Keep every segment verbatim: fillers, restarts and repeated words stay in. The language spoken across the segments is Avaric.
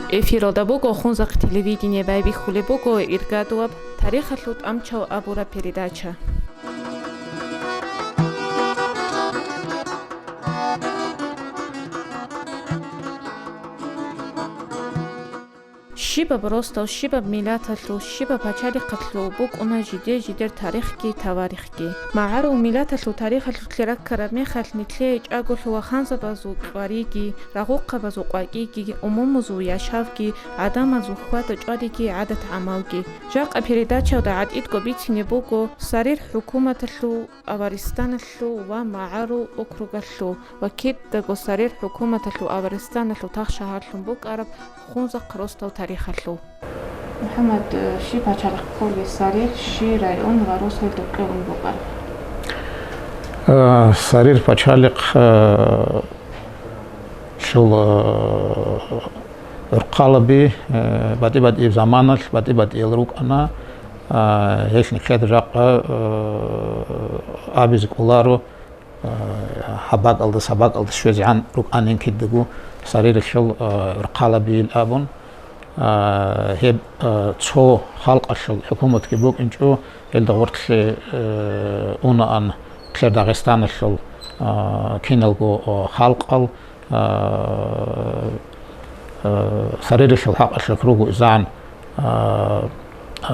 Эфиралда буго Хунзахъ телевидение, байбихьулеб буго иргадуаб тарихалъул тӀамчал абураб передача. Щибаб росдал, щибаб миллаталъул, щибаб пачалихъалъул букӀуна жидер-жидер тарихги таварихги. МагӀарул миллаталъул тарихалъулъе раккараб мехалъ, нилъее чӀаголъула ханзабазул кьвариги, рагъухъабазул къвакӀиги, умумузул яшавги, гӀадамазул хьвада-чӀвадиги, гӀадат-гӀамалги. Жакъа передачаялда гӀатӀидго бицине буго Сарир хӀукуматалъул, Аваристаналъул ва МагӀарул округалъул ва кидаго Сарир хӀукуматалъул Аваристаналъул тахшагьарлъун букӀараб Хунзахъ росдал тарихалъул. МухӀаммад, э, щиб пачалихъ кколей Сарир, щи район ва росулда кье ун букӀараб? Э, Сарир пачалихъ, э, лъул, э, урхъалаби, э, батӀи-батӀияб заманалъ батӀи-батӀиял рукӀана, э, гьелъ нилъеда жакъа, э, абизе кӀоларо, э, гьаб бакӀалда, саб бакӀалда щвезегӀан рукӀанин кидаго Сариралъул, э, урхъалабийил абун. Э, гьеб, э, цо халкъалъул хӀукуматги букӀинчӀо, гьелда гъоркьлъи, э, унаан нилъер Дагъистаналъул, э, киналго, э, халкъал, э, э, Сариралъул хӀакъалъулъ руго изан, э,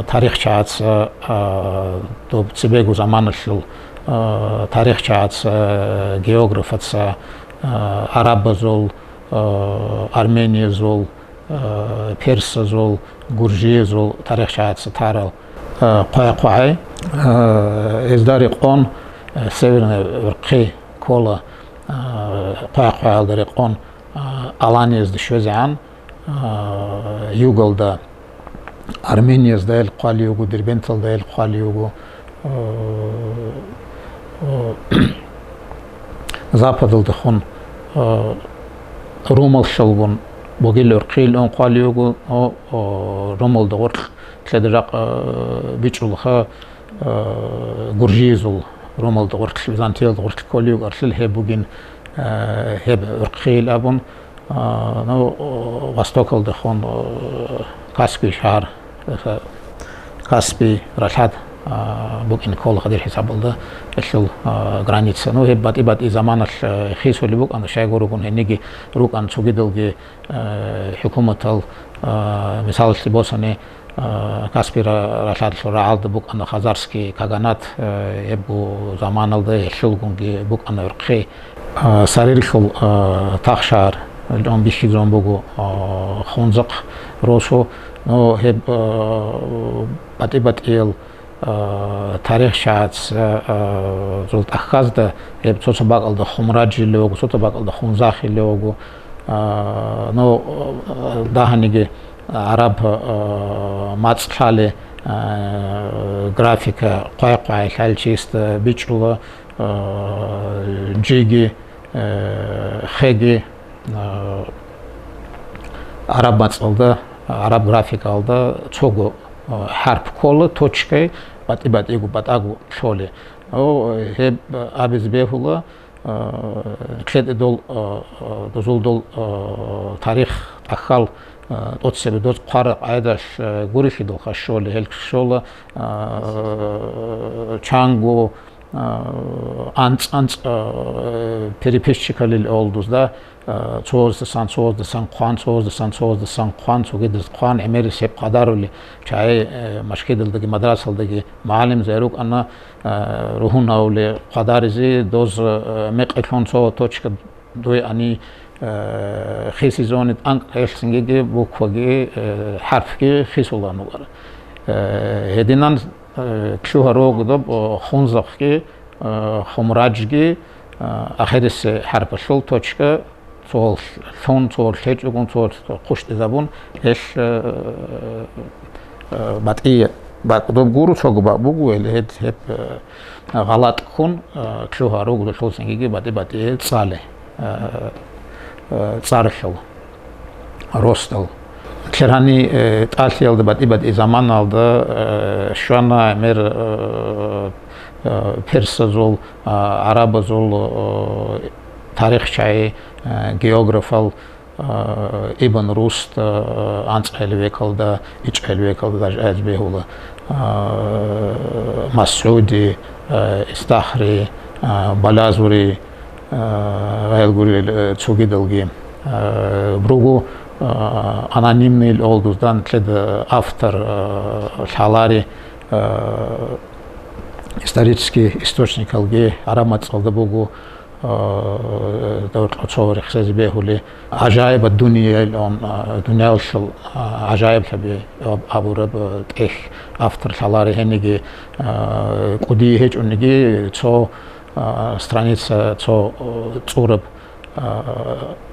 тарихчагӀаца, э, доб цебего заманалъул, э, тарихчагӀаца, э, географаца, э, арабазул, э, армениязул, э, персазул, гуржиязул тарихчагӀаца тарал, э, хъвай-хъвай, э, гьезда рекъон, э, Северный гӀурхъи ккола, э, хъвай-хъваялда рекъон, э, Аланиязда щвезегӀан, э, югалда Армениязда гьел хъвали вуго, Дербенталда гьел хъвали вуго, э, э, западалдехун, э, Ромалъалгун бугел гӀурхъи ун хъвали вуго, о, о, Ромалда гъоркь лъеда жакъа, э, бичӀчӀулаха, э, гуржиязул Ромалда гъоркь, Византиялда гъоркь кколев архил гьеб бугин, э, гьеб гӀурхъийил абун, э, ну, востокалдехун, э, Каспий шагьар, э, Каспий ралъад, э, букӀин ккола гьадир хӀисабалда гьелъул, э, граница. Ну, гьеб батӀи-батӀи заманалъ, э, хисулеб букӀана, щайгурелъул гьениги рукӀана цогидалги, э, хӀукуматал, э, мисалалъе босани, э, Каспий ра-, ралъадалъул рагӀалда букӀана хазарский каганат, э, гьебго заманалда гьелъулгунги букӀана гӀурхъи. Э, Сариралъул, э, тахшагьар лъун бихьизун буго, э, Хунзахъ росу, но гьеб, э, батӀи-батӀиял, э, тарихчагӀаца, э, зул тӀахьазда гьеб цо-цо бакӀалда Хумрадж илев вуго, цо-цо бакӀалда Хунзахъ илев вуго. Э, ну, э, дагьаниги араб, э, мацӀ лъалеб, э, графика хъвай-хъвай лъалчиста бичӀчӀула, э, жиги, э, хеги, э, араб мацӀалда, араб графикалда цого, э, хӀарп ккола, точкай батӀи-батӀиго батӀаго лъолеб. О, гьеб абизе бегьула, э, кьеде дол, э, э, дозул дол, э, тарих тӀахьал, э, тӀоцебе доз хъвараб къайдалъ, э, гурелъидалха щолеб, гьел щола, э, чанго, э, анцӀ-анцӀ, э, переписчикалил олдузда, э, цоздасан, цоздасан хъван, цоздасан, цоздасан хъван, цогидаз хъван, гӀемерис гьеб къадарули, чагӀи, э, машгидалдаги мадрасалдаги мугӀалимзаби рукӀана, э, ругьунавли хъвадаризе, доз, э, мекъилъун цо точка дуе ани, э, хисизони тӀанкӀ гьелъ цинги букваги, э, хӀарпги хисулан вукӀара. Э, гьединан, э, лъугьа-, руго доб, э, Хунзахъги, э, Хумраджги, э, ахирисеб хӀарпалъул точка, цо лъун, цо лъечӀогун, цо хъущтӀизабун, гьелъ, э, э, батӀи бакӀ доб гуро, цого бакӀ буго, гьел гьеб, гьеб, э, гъалатӀ ккун, э, лъугьа-, руго долъул цинги батӀи-батӀи цӀале, э, э, цӀаралъул, росдал. Лъерани, э, тӀалъиялда батӀи-батӀи заманалда, э, щвана гӀемер, э, э, персазул, а, арабазул, э, тарихчагӀи, э, географал, А, Ибн Руст, а, анцӀила векалда, ичӀила векалда даже айз бегьула. А, МасгӀуди, а, Истахри, а, Балазури, а, гъайгурел, а, цогидалги, а, руго, а, анонимный олдуздан лъеда автор, а, лъалари, а, исторический источникалги араб мацӀалда буго, а, дагьа цо рехсезе бегьули, «ГӀажаиб ад-дуниял», он, а, дуниялалъул, а, гӀажаиблъаби аб-, абураб, а, тӀехь автор лъалари гьениги, а, кӀудияй гьечӀониги цо, а, страница, цо, а, цӀураб, а,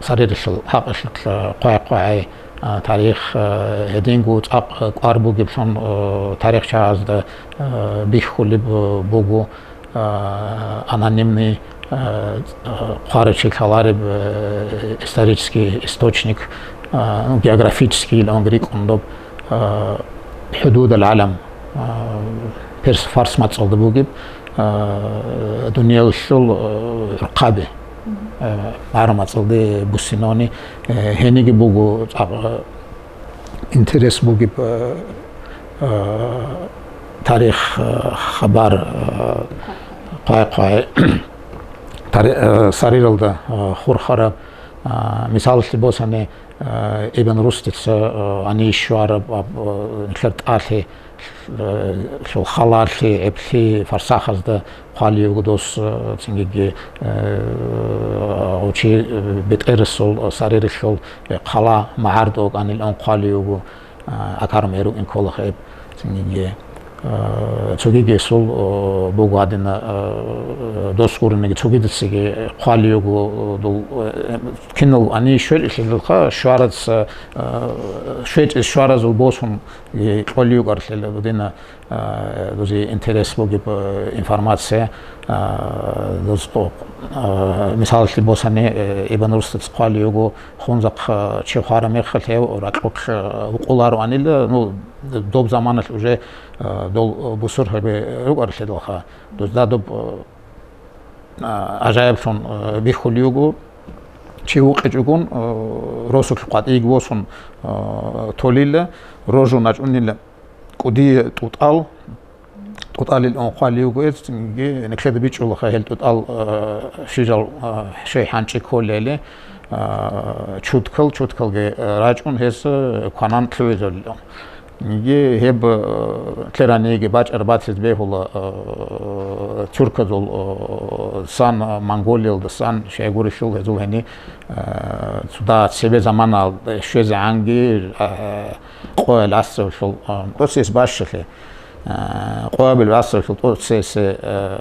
сариралъул хӀакъалъулъ хъвай-хъвай, а, тарих, а, гьединго цӀакъ кӀвар бугеблъун, а, тарихчагӀазда, а, бихьулеб буго, а, анонимный, а, хъварав чи лъалареб, а, исторический источник, а, ну, географический илан рикӀкӀун доб, а, «ХӀудуд ал-ГӀалам», а, перс-, фарс мацӀалда бугеб, а, дуниялалъул, а, гӀурхъаби, а, гӀараб мацӀалде буссинони, а, гьениги буго цӀакъ, а, интерес бугеб, а, а, тарих, а, хабар, а, хъвай-хъвай тари-, а, сариралда, а, хурхараб, а, мисалалъе босани, а, Ибн Рустица, а, гьанив щвараб, а, нилъер тӀалъи, а, лъул халалъи, гӀеблъи, фарсахазда хъвалев вуго дос, а, цинги, а, гъов чи, а, бетӀерасул, а, сариралъул, а, хъала магӀарда вукӀанилан хъвалев вуго, а, акарум гьерукӀин ккола гьеб, цинги, а, цогиги гьесул, а, буго гьадина, а, дос гурониги цогидацаги хъвалев вуго, а, дол, а, кинал гьанив щвечӀелъидалха, щвараца, а, щвечӀез щваразул босун, и, кьолев вукӀаралъила гьадина, а, дузе интерес бугеб, а, информация, а, дос, а, мисалалъе босани, э, Ибн Рустица хъвалев вуго, Хунзахъ, а, чи хвараб мехалъ гьев ракьулъ, а, вукъулароанила, ну, доб заманалъ уже, а, дол бусургьаби рукӀаралъидалха. Дозда доб, а, гӀажаиблъун, а, бихьулев вуго, чи вукъичӀогун, а, росулъ къватӀиеги восун, а, толила, рожун рачӀунила кӀудияй тӀутӀал, тӀутӀалилан хъвалев вуго гьез, цинги нилъеда бичӀчӀулаха гьел тӀутӀал, а, щижал, а, щай хӀанчӀи кколели, а, чудкал, чудкалги, а, рачӀун гьес, а, кванан лъугӀизабилан. Цинги гьеб, а, лъераниги бачӀараб бацӀизе бегьула, а, тюрказул, а, сан, а, Монголиялдасан щайгурелъул гьезул гьени, а, цо цебе заманалда щвезегӀанги, а, къоялъ асавлъул, а, тӀоцесеб бащалъе, а, къоялъ асавлъул тӀоцесеб, а,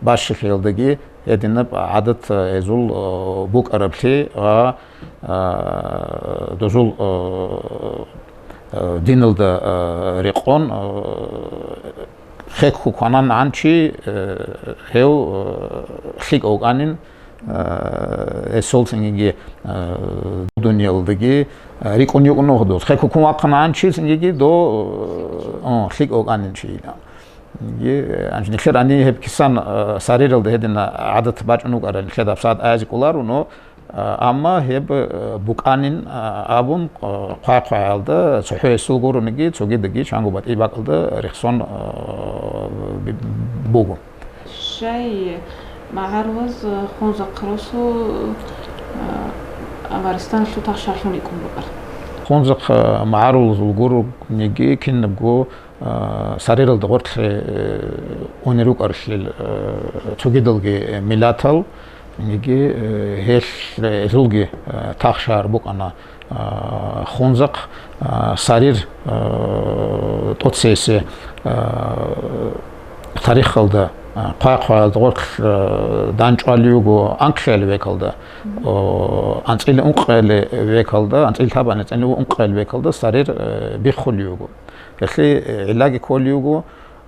бащалъиялдаги гьединаб гӀадат, а, гьезул, а, букӀараблъи ва, а, дозул, а, а, диналда, а, рекъон, а, хехго кванан гьанчи, а, гьев, а, лъикӀав вукӀанин, а, гьесул цинги, а, дуниялдаги, а, рикӀкӀун йикӀун вуго дос. Хехго ккун вахъана гьанчи цинги до, а, лъикӀав вукӀанин чи. Цинги, а, нилъер гьанив гьеб кисан, а, сариралда гьедина гӀадат бачӀун вукӀарал нилъеда гьабсагӀат айзе кӀоларо, но, а, амма гьеб, а, букӀанин, а, абун, а, хъвай-хъваялда цохӀо гьесул гурониги, цогидаги чанго батӀи бакӀалда рехсон, а, би-, буго. Щай магӀарулаз Хунзахъ росу, а, Аваристаналъул тахшарлъун рикӀкӀун букӀар? Хунзахъ, а, магӀарулазул гурониги кинабго, а, сариралда гъорлъе, э, унел рукӀаралъул, э, цогидалги миллатал, цинги, э, гьел, э, гьезулги, э, тахшар букӀана, а, Хунзахъ, а, сарир, а, тӀоцесеб, а, тарихалда, а, хъвай-хъваялда гъорлъ, а, дандчӀвалев вуго анкьиялъул векалда, о, анцӀила ункъиялъул векалда, анцӀила лъабан анцӀила ункъиялъул векалда сарир, э, биххулев вуго. Гьелъие, э, гӀиллаги кколев вуго,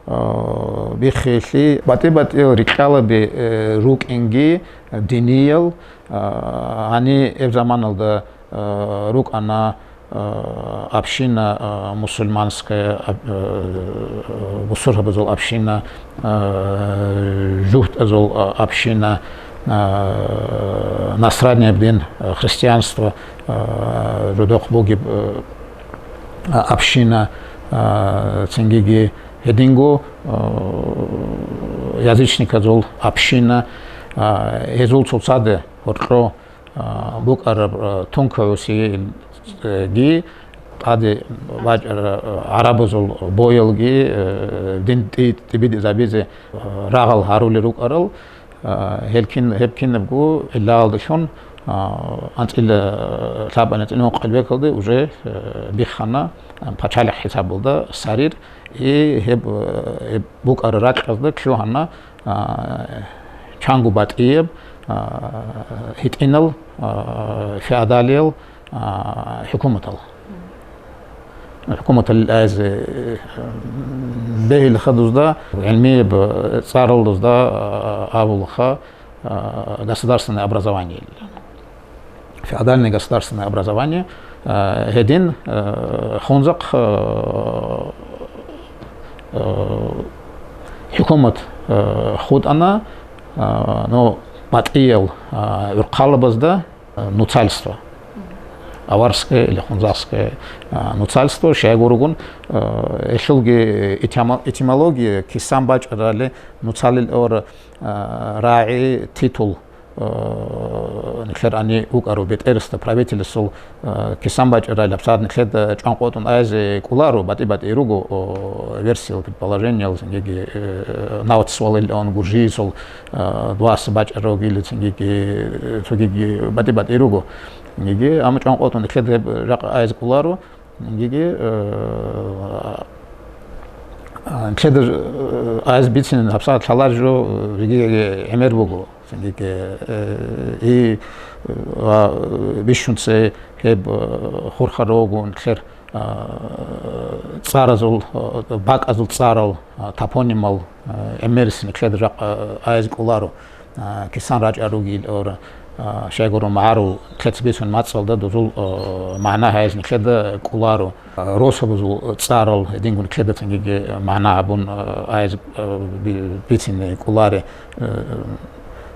а, биххиялъе батӀи-батӀиял рикьалаби, э, рукӀинги, диниял, а, гьаниб гьеб заманалда, а, рукӀана, а, община, а, мусульманская, а, а, бусургьабазул община, а, жугьутӀазул, а, община, а, насранияб дин, а, христианство, а, жодохъ бугеб, а, община, а, цингиги гьединго, а, язычниказул община, а, гьезул цоцаде гьоркьо, а, букӀараб, а, тункагӀусиги тӀаде бачӀараб, а, гӀарабазул боялги, а, дин тӀи-, тӀибитӀизабизе, а, рагъал гьарулел рукӀарал, а, гьел кин-, гьеб кинабго гӀиллаялдалъун, а, анцӀила, а, лъабанацӀила ункъабилеб бакӀалде уже, а, биххана, а, пачалихъ хӀисабалда сарир, и гьеб, а, гьеб букӀараб ракьазда лъугьана, а, чанго батӀияб, а, гьитӀинал, а, феодалиял, а, хӀукуматал. ХӀукуматал азе, э, бегьилха дузда, гӀилмияб, э, цӀаралдузда, а, абулха, а, государственное образование. Феодальное государственное образование, а, гьедин, э, хунзахъ, э, э, хӀукумат, э, хутӀана, а, ну, батӀиял, а, гӀурхъалабазда, нуцальство. Аварское или хунзахское, а, нуцальство, щайгургун, а, гьелъулги этимо-, этимология, кисан бачӀарали, нуцалил ор, а, рагӀи, титул, а, нилъер гьанив вукӀарав бетӀерасда, правительасул, а, кисан бачӀарали, гьабсагӀат нилъеда чӀванкъотӀун айзе кӀоларо, батӀи-батӀи руго, о, версиял, предположениял, цинги, э, навцӀ валилан гуржиясул, а, дугьаца бачӀарав гилицин гьиги, цогиги батӀи-батӀи руго. Гьиги, амма чӀванкъотӀун нилъеда гьеб жакъа айз кӀоларо. Гьиги, э, а, нилъеда, э, айз бицин гьабсагӀат лъалар жо, э, жеги гӀемер буго. Гьиги, э, и, э, ва бищун цей гьеб, э, хурхарав вуго нилъер, а, цӀаразул, а, бакӀазул цӀарал, а, топонимал, а, гӀемерисин нилъеда жакъа айз кӀоларо, а, кисан рачӀа ругел ора, а, щайгурун магӀарул нилъеца бицун мацӀалда дузул, а, магӀна гьайз нилъеда кӀоларо. А, росабазул цӀарал гьединго нилъеда цинги магӀна гьабун, а, айз, а, би-, бицин кӀоларе, а,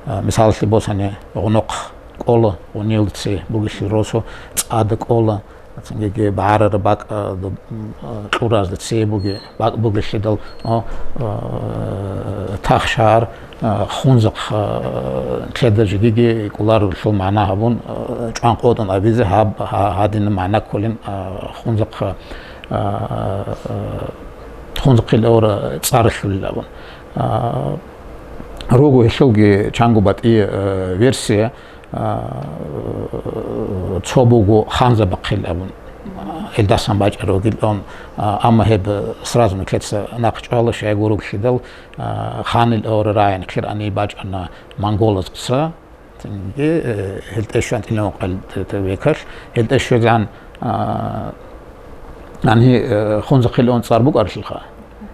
а, мисалалъе босани, гъунохъ кӀола, гъунилда цей бугелъул росу цӀада кӀола. Цинги багӀарараб бакӀ, а, ду-, м, а, кьуразда цей буги-, бакӀ бугелъидал, о, а, тахшар, а, хунзахъ, а, нилъеда жеги кӀоларелъул магӀна гьабун, а, чӀванкъотӀун абизе гьаб-, гьа-, гьадинаб магӀна кколин, а, хунзахъ, а, а, хунзахъил ора цӀаралъулел абун. А, руго гьелъулги чанго батӀи, а, версия, а, цо буго ханзабахъил абун, гьелдасан бачӀарав вугилан, а, амма гьеб сразу нилъеца нахъ чӀвала, щайгурелъидал, а, ханил ора рагӀи нилъер гьанив бачӀана монголазда. Цинги, э, гьелтӀе щван тӀилан къал т-, т-, векалъ, гьелтӀе щвезегӀан, а, гьанив, э, хунзахъилан цӀар букӀаралъулха.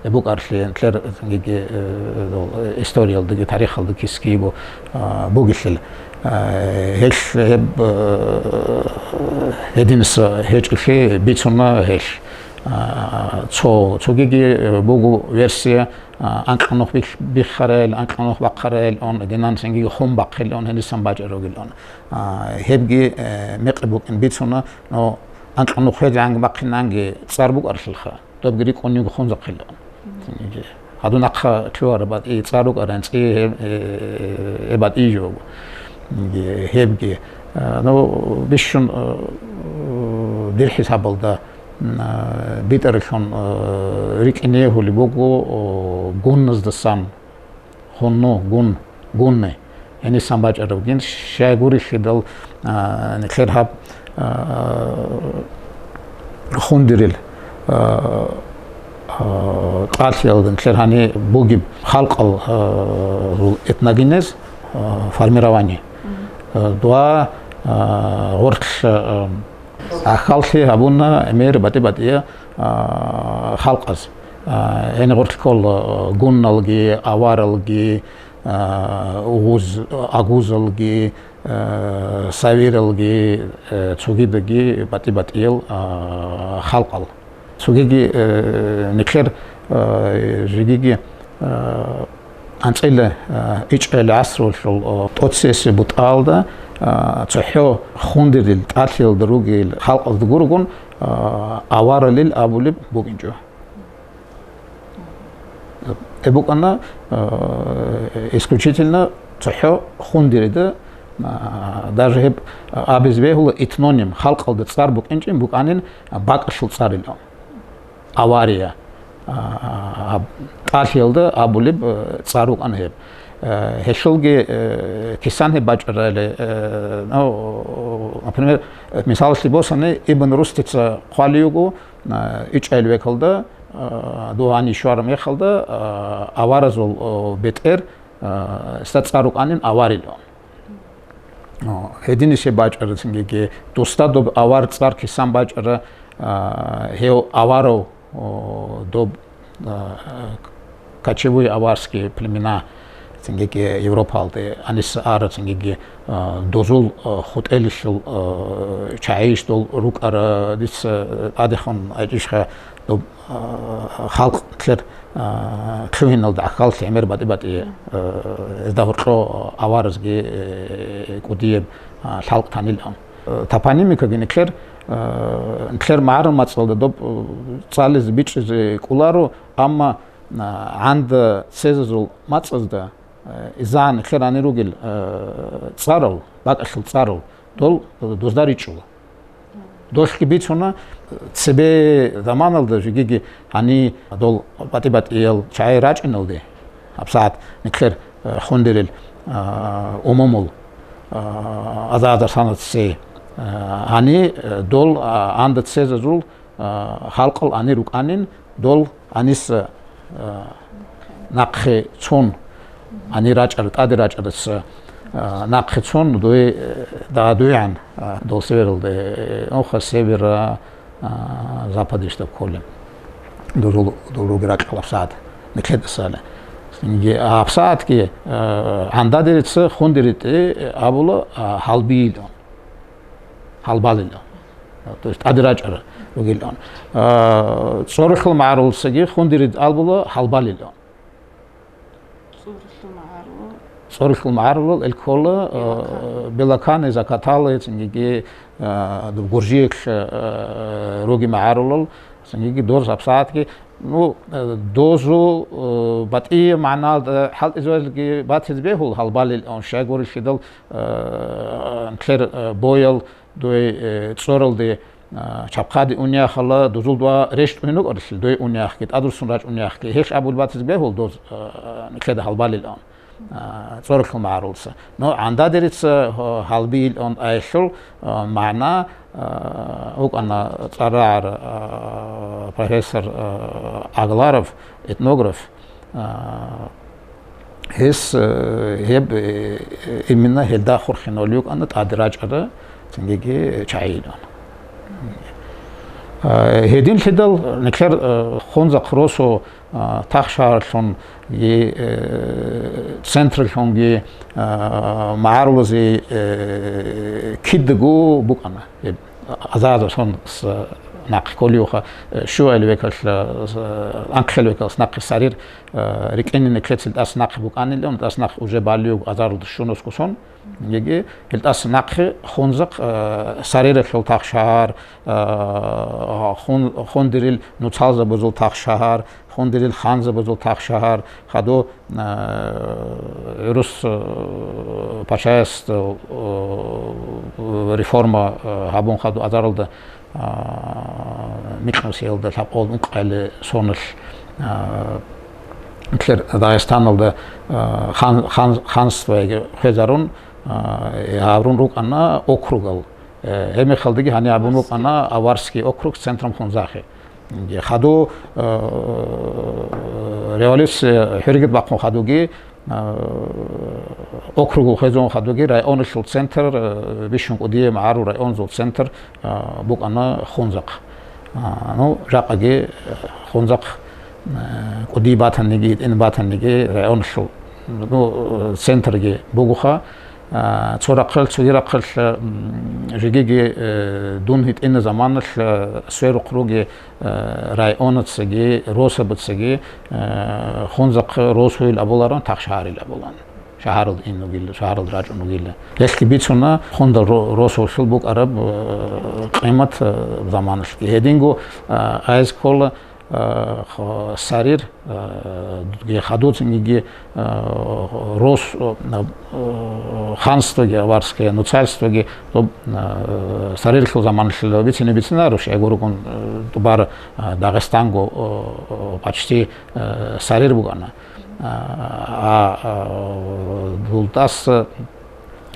Э, букӀаралъе нилъер, цинги, э, э, историялдаги, тарихалдаги киски бу-, а, бугелъул. А, гьелъ гьеб, э, гьединас гьечӀолъи бицуна гьелъ. А, цо-, цогиги, э, буго версия, а, анкьанухъ бих-, биххарал, анкьанухъ бахъарал он, гьединан цинги хун бахъил он, гьенисан бачӀарав вугилан. А, гьебги, э, мекъи букӀин бицуна, но анкьанухъ гьезегӀанги бахъинанги цӀар букӀаралъулха, добги рикӀкӀунего хунзахъил он. Гьадун ахъа лъугьараб батӀи цӀар рукӀаран цӀи гьеб, э, э, батӀи жо. Гьебги, э, ну, бищун, э, дир хӀисабалда, м, а, битӀаралъун, а, рикӀкӀине гьулеб буго, о, гунназдасан, гьунну, гун, гунны, гьенисан бачӀарабгин, щайгурелъидал, а, нилъер гьаб, а, хундирил, а, а, кьалъиялда нилъер гьанив бугеб халкъал, а, этногенез, а, формирование. А, дуа, а, гъорлъ, а, Ахаллъи гьабуна гӀемер батӀи-батӀиял, а, халкъаз. А, гьениб гъорлъ ккола гунналги, аваралги, а, угъуз-, агузалги, а, савиралги, а, цогидаги батӀи-батӀиял, а, халкъал. Цогиги, а, нилъер, а, жегиги, а, АнцӀила, а, ичӀел гӀасрулъул, а, тӀоцесеб бутӀаялда, а, цохӀо хундирил тӀалъиялда ругел халкъалда гургун, а, аваралил абулеб букӀинчӀо. Гьеб букӀана, а, исключительно цохӀо хундирида, а, даже гьеб абизе бегьула этноним, халкъалда цӀар букӀинчӀин букӀанин бакӀалъул цӀарилан. Авария, а, а, тӀалъиялда абулеб, э, цӀар рукӀана гьеб. Э, гьелъулги, э, кисан гьеб бачӀарали, э, ну, например, мисалалъе босани, Ибн Рустица хъвалев вуго, э, ичӀел векалда, э, дов гьанив щвараб мехалда, э, аваразул, о, бетӀер, э, гьесда цӀар рукӀанин аварилан. О, гьединисе бачӀара цинги, досда доб авар цӀар кисан бачӀара, а, гьев аварав, о, доб, а, кочевые аварские племена, цинги Европалде гьаниса ара, цинги, а, дозул, а, хутӀелилъул, а, чагӀийищ дол рукӀара, дица тӀадехун гьечӀищха доб а, халкъ нилъер, а, лъугьиналда гӀахьаллъи гӀемер батӀи-батӀи, а, гьезда гьоркьо аваразги, э, кӀудияб, а, лъалкӀ танилан. Э, топонимикаги нилъер, а, нилъер магӀарул мацӀалда доб, э, цӀализе бичӀчӀизе кӀоларо, амма, а, гӀанда цезазул мацӀазда, э, изан нилъер гьанир ругел, э, цӀарал, бакӀалъул цӀарал, дол, э, дозда ричӀчӀула. Долъги бицуна, цебе заманалда жигиги гьани дол батӀи-батӀиял чагӀи рачӀиналде, гьабсагӀат нилъер, э, хундирил, а, умумул, а, аза-азар санат цей, а, гьани, э, дол, а, анда цезазул, а, халкъал гьани рукӀанин, дол гьаниса, а, нахъе цун, гьани рачӀар, тӀаде рачӀараца, а, нахъе цун, дуе, э, дагьадуйгӀан, а, дол севералде, э, оха севера, а, западищ даб кколеб. Дозул, дол руги ракьалаб сагӀат, мекъедасали. Цинги гьаб сагӀатги, а, гӀандадерица хундеритӀи абула, а, гьалбиилан. Гьалбалилан. То есть тӀаде рачӀара ругилан. А, цӀорулъул магӀарулцаги хундерид абула гьалбалилан. ЦӀорулъул магӀарулал? ЦӀорулъул магӀарулал ил ккола, а, Белоканя, Закатала, цинги, а, Гуржиялъ, а, руги магӀарулал, цинги доз гьабсагӀатги, ну, а, дозу, а, батӀияб магӀналда хӀалтӀизабазги батизе бегьул гьалбалилан, щай гурелъидал, а, нилъер, а, боял, дой, э, цӀоралде, а, чапхъаде унеяхъала, дозул дова рещтӀунин рукӀаралъе, дой унеяхъги, тӀадвуссун рачӀунеяхъги, гьелъ абулеб батизе бегьул доз, а, нилъеда гьалбалилан, а, цӀорулъул магӀарулца. Но гӀандадерица, а, гьалбиилан аялъул, а, магӀна, а, вукӀана цӀарагӀар, а, профессор, а, Агларов, этнограф, а, Гьес, э, гьеб, э, именно гьелда хурхинавулев вукӀана тӀаде рачӀара, цинги чагӀийилан. Э, гьединлъидал нилъер, э, Хунзахъ росу, э, тахшагьарлъунги, э, централъунги, э, магӀарулазе, э, кидаго букӀана. Гьеб аза-азар сон с-, нахъе кколевха, э, щуал векалъ, э, анкьил векалъ нахъе сарир, э, рикӀкӀине нилъецин тӀаса нахъе букӀанилан, тӀаса нахъе уже балев азаралда щунусго сон, яги гьел тӀаса нахъе Хунзахъ, э, сариралъул тахшагьар, э, хун-, хундирил нуцалзабазул тахшагьар, хундирил ханзабазул тахшагьар, хадув, э, гӀурус, э, пачаяс, э, реформа, э, гьабун хадув азаралда, э, микьнусиялда лъабкъоялда ункъали соналъ, э, нилъер Дагъистаналда, э, хан-, хан-, ханство яги хвезарун, э, гьабурун рукӀана округал. Э, гьеб мехалдаги гьаниб абун рукӀана Аварский округ с центром Хунзахъе. Хадув, э, революция хӀуригид бахъун хадуги, э, округул хвезун хадуги районалъул центр, э, бищун кӀудияб магӀарул районазул центр, э, букӀана Хунзахъ. А, ну, жакъаги, э, Хунзахъ, э, кӀуди батаниги, гьитӀин батаниги районалъул, ну, э, центрги бугоха. А, цо рахъал, цоги рахъал, м, жегиги, э, дун гьитӀина заманалъ, э, сверухъ руги, э, районацаги, росабацаги, э, Хунзахъ росуил абуларун, тахшагьарил абулан. Шагьаралда ин вугила, шагьаралда рачӀун вугила. Гьелъги бицуна, Хундал ро-, росулъул букӀараб, э, къимат, э, заманалъги. Гьединго, э, айз ккола, э, х-, Сарир, э, ге хадуцинги, э, рос, э, э, ханствоги, аварское нуцальствоги, то, э, Сариралъул заманалъ бицине бицинаро, щайгургун, э, тӀубар, э, Дагъистанго, э, почти, э, Сарир бугана. А, а, а, дулдас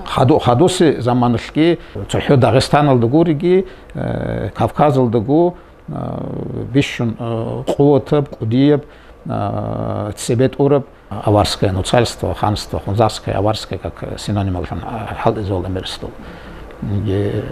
хаду-, хадуси заманалъги цохӀо Дагъистаналда гуриги, э, Кавказалда гу, э, бищун, э, къуватаб, кӀудияб, э, цебетӀураб аварское нуцальство, ханство, хунзахское, аварское, как синонималлъун, э, хӀалтӀизавулан берсдул. Э,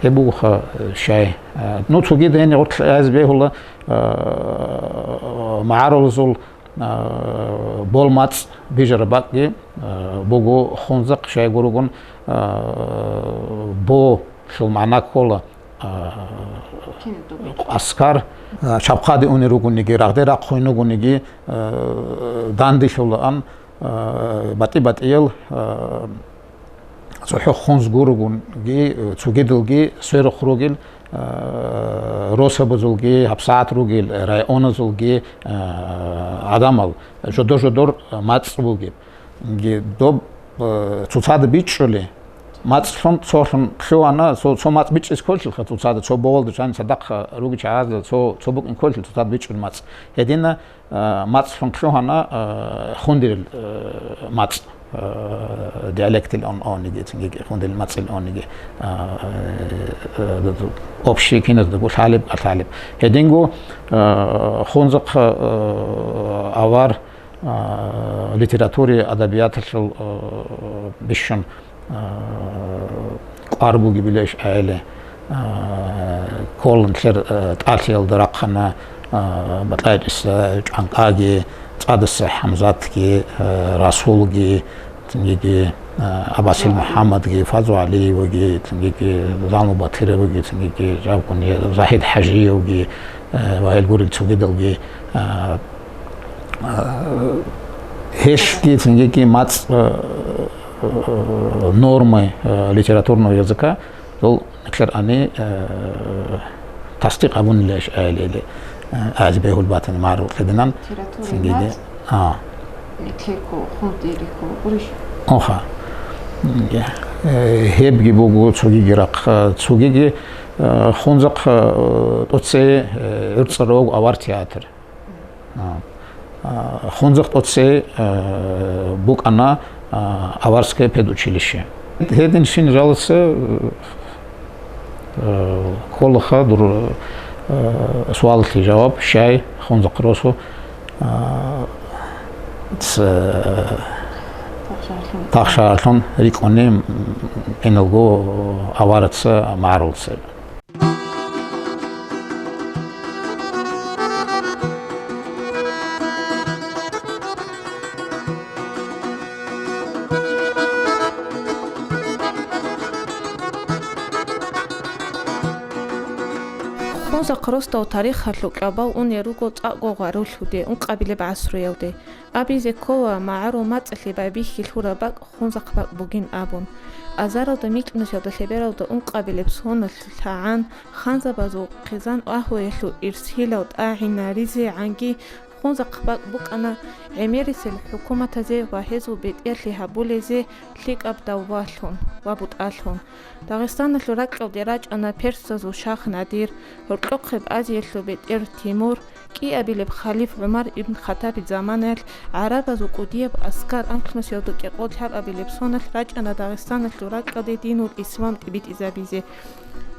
гьеб бугоха, э, щай. Э, ну, цоги дайни гъоркьазе бегьула, э, магӀарулазул, а, бо мацӀ бижараб бакӀги, а, буго Хунзахъ, щайгургун, а, болъул магӀна ккола, а, кинаб доб? Аскар, а, чабхъаде унел ругониги, рагъде рахъун вугониги, а, данделъулаан, а, батӀи-батӀиял, а, цохӀо Хунз гурогунги, цогидалги сверухъ ругел, э, росабазулги, гьабсагӀат ругел районазулги, э, гӀадамал жодор-жодор мацӀ бугеб. Ги доб, э, цоцазда бичӀчӀули, мацӀлъун цолъун лъугьана, цо, цо мацӀ бичӀчӀизе кколелъулха цоцазда, цо богьалда чӀван цадахъ ругел чагӀазда цо, цо букӀин кколелъул цоцазда бичӀчӀули мацӀ. Гьедина, а, мацӀлъун лъугьана, а, хундирил, а, мацӀ, а, диалектил он-, ониги, цинги хундирил мацӀил ониги, а, а, общий киназдаго лъалеб, а, лъалеб. Гьединго, а, Хунзахъ, а, авар, а, литератури, адабияталъул, а, бищун а, кӀвар бугебилищ гӀели, а, кколан лъер, а, тӀалъиялда рахъана, а, БатӀайчӀиса ЧӀанкӀаги, ЦӀадаса ХӀамзатги, а, Расулги, цинги, а, Абасил МухӀаммадги, Фазу ГӀалиевги, цинги Залму Батыровги, цинги жавгун ЗахӀид ХӀажиевги, а, ва гьел гурел цогидалги, а, а, гьелъги цинги мацӀ, а, нормы, э, литературного языка, дол нилъер ани, э, тасдикъ гьабунилищ гӀели, э, азе бегьулеб батани магӀарул кьединан. Литературный цинги мацӀ? А. Литературный хундирихъ гурищ? Оха. Э, гьебги буго цогиги рахъ, э, цогиги, э, Хунзахъ, э, тӀоцее, э, гӀурцӀарав авар театр. А, а, Хунзахъ тӀоцее, а, букӀана, а, аварское педучилище. Гьедин щин жалаца, э, кколаха дур, э, суалалъе жаваб, щай Хунзахъ росу, а, ц-, тахшагьарлъун рикӀкӀуни, м, гьенилго авараца магӀарулца. Хунзахъ росдал тарихалъул кьабал унел руго цӀакъго гъарулъуде, ункъабилеб гӀасруялде. Абизе ккола магӀарул мацӀалъе байбихьи лъураб бакӀ Хунзахъ бакӀ бугин абун. Азаралда микьнусиялда лъебералда ункъабилеб соналъ лъагӀан, ханзабазул хъизан агьлуялъул ирсилал тӀагӀинаризегӀанги Хунзахъ бакӀ букӀана гӀемерисел хӀукуматазе ва гьезул бетӀерлъи гьабулезе лъикӀаб давлалъун ва бутӀалъун. Дагъистаналъул ракьалде рачӀана персазул шах Надир, гьоркьохъеб Азиялъул бетӀер Тимур, кӀиабилеб халиф ГӀумар ибн Хаттабил заманаялъ гӀарабазул кӀудияб аскар анлънусиялда кӀикъоялда лъабабилеб соналъ рачӀана Дагъистаналъул ракьалде динул ислам тӀибитӀизабизе.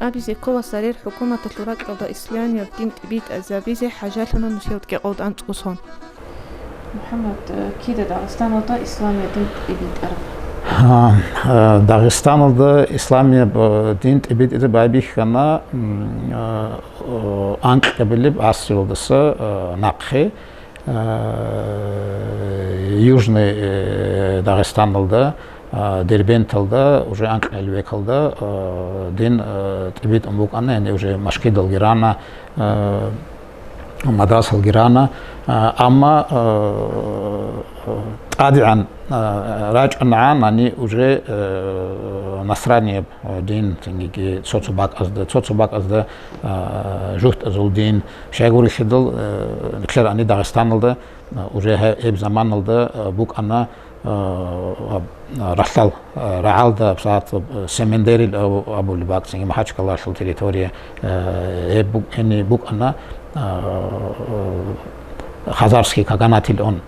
Абизе ккола Сарир хӀукуматалъул ракьалда исламияб дин тӀибитӀизабизе хӀажалъана нусиялда кӀикъоялда анцӀго сон. МухӀаммад, э, кида Дагъистаналда исламияб дин тӀибитӀараб? А, а, Дагъистаналда исламияб, э, дин тӀибитӀизе байбихьана, м, а, э, анкьабилеб гӀасриялдаса, э, нахъе, э, Южный, э, Дагъистаналда, А, Дербенталда, уже анкьил векалда, а, дин, а, тӀибитӀун букӀана, яни уже машгидалги рана, а, мадрасалги рана, а, амма, а, тӀадегӀан, а, рачӀунагӀан, яни уже, а, насранияб, а, дин, цинги цо-цо бакӀазда, цо-цо бакӀазда, а, жугьтӀазул дин, щайгурелъидал, а, нилъер гьаниб Дагъистаналда, а, уже гьеб заманалда, а, букӀана, а, ралъдал, а, рагӀалда, абсагӀат, а, Семендерил абу-, абулеб бакӀ, цинги Махачкалалъул территория, а, гьеб бу-, гьениб букӀана, а, хазарский каганатил он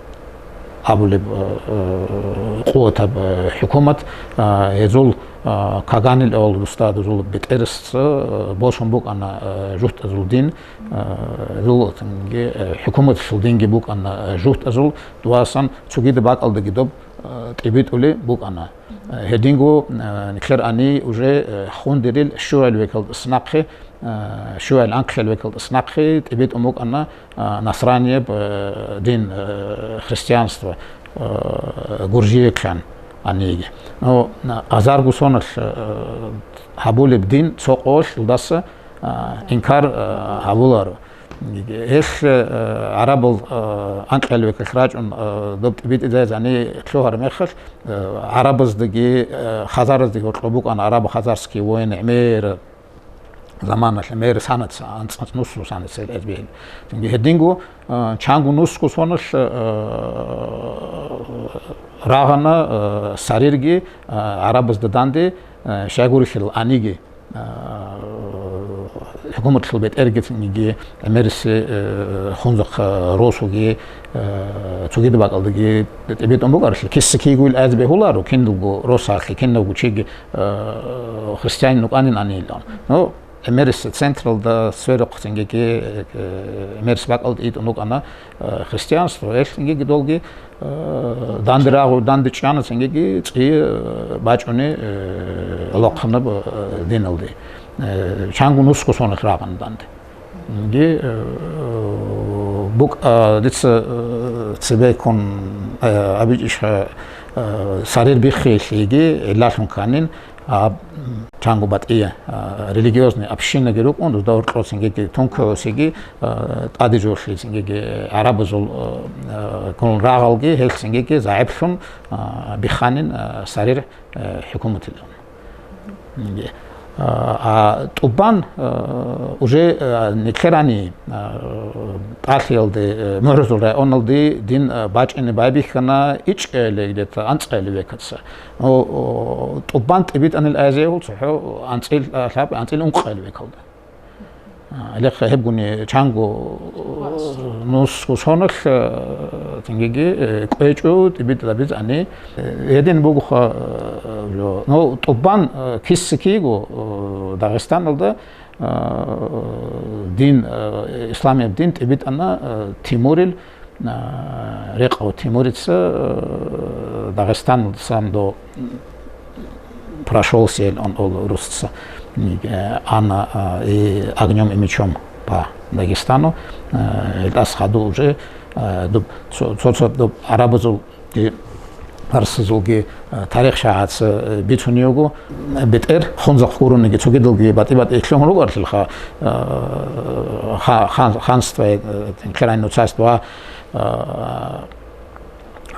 абулеб, а, къуватаб, а, хӀукумат, а, гьезул, а, каганил авал рустадазул бетӀерасда, а, босун букӀана, а, жугьтӀазул дин, а, гьезул, цинги, а, хӀукуматалъул динги букӀана, а, жугьтӀазул, дуасан цогидаб бакӀалдаги доб, а, тӀибитӀулеб букӀана. Гьединго, а, нилъер гьаниб уже, а, хундерил щуял векалда нахъе, а, щуял анкьил векалда нахъе тӀибитӀун букӀана, а, насранияб, а, дин, а, христианство, а, гуржиялъан гьанибги. Ну, а, азарго соналъ, а, гьабулеб дин цо къоялъ илдаса, а, инкар, а, гьабуларо. Гьелъ, э, гӀарабал, э, анкьил векалъ рачӀун, э, доб тӀибитӀизайз гьаниб лъугьараб мехалъ, э, гӀарабаздаги, э, хазараздаги гьоркьоб букӀана арабо-хазарский войн гӀемер заманалъ, гӀемер санаца, анцӀ-анцӀ нусго санаца гьел гӀезбигьел. Цинги гьединго, э, чанго нусго соналъ, э, рагъана, э, сарирги, э, гӀарабазда данде, э, щайгурелъул гьанибги, а, хӀукуматалъул бетӀергицинги, гӀемериси, э, хунзахъ, э, росуги, э, цогидаб бакӀалдаги тӀибитӀун букӀаралъи, киса-кигойил гӀезбе гьуларо, киналго росалъе, киналго чиги, э, христианин вукӀанин гьанилан. Ну, гӀемериси централда сверухъ цинги, э, гӀемерис бакӀалда итӀун вукӀана, э, христианство, гьелъ цинги долги, э, данде рагъу-, данде чӀана цинги цӀи, э, бачӀунеб, э, лохъанаб, э, диналде. Э, чанго нусго соналъ рагъана данде. Цинги, э, букӀа дица, э, цебеккун, э, абичӀищха, э, сарир биххиялъеги гӀиллалъун кканин, А, чанго батӀия, а, религиозный общинаги рукӀун, дузда гьоркьоцинги тунквеосиги, а, тӀаде жолъицинги гӀарабазул, а, а, гун рагъалги гьелъцинги загӀиплъун, а, бихханин, а, сарир, а, хӀукуматилан. А, а, ТӀубан, а, уже, а, нилъер гьаниб, а, ТӀалъиялде, а, МугӀрузул районалде дин, а, бачӀине байбихьана ичӀкӀиялде, где-то анцӀкӀиялде векалъ. О, о, ТӀубан тӀибитӀанил азиявул цохӀо анцӀил, а, лъаб-, анцӀил ункъгӀел векалда. А, гьелъ гьебгуни чанго, э, нусго соналъ, э, цинги, э, кӀвечӀо тӀибитӀ-, тӀибитӀани, э, гьедин бугоха, э, жо. Ну, ТӀубан, э, киса-киго, э, Дагъистаналда, э, дин, э, исламияб дин тӀибитӀана, э, Тимурил, А, Рекъов Тимурица, э, Дагъистаналдасан до прошёлся, он, ол русца, э, ана, а, и огнём и мечом по Дагестану, э, гьелдаса хадуб уже, э, дуб, цо-, цо-, цо-, дуб гӀарабазул, и фарсазулги, э, тарих шагьаца, э, бицунев вуго, бетӀер хунзахъ гурониги, цогидалги батӀи-батӀи лъугьун ругорлъилха, э, ха-, хан-, ханство, э, крайну царство, а,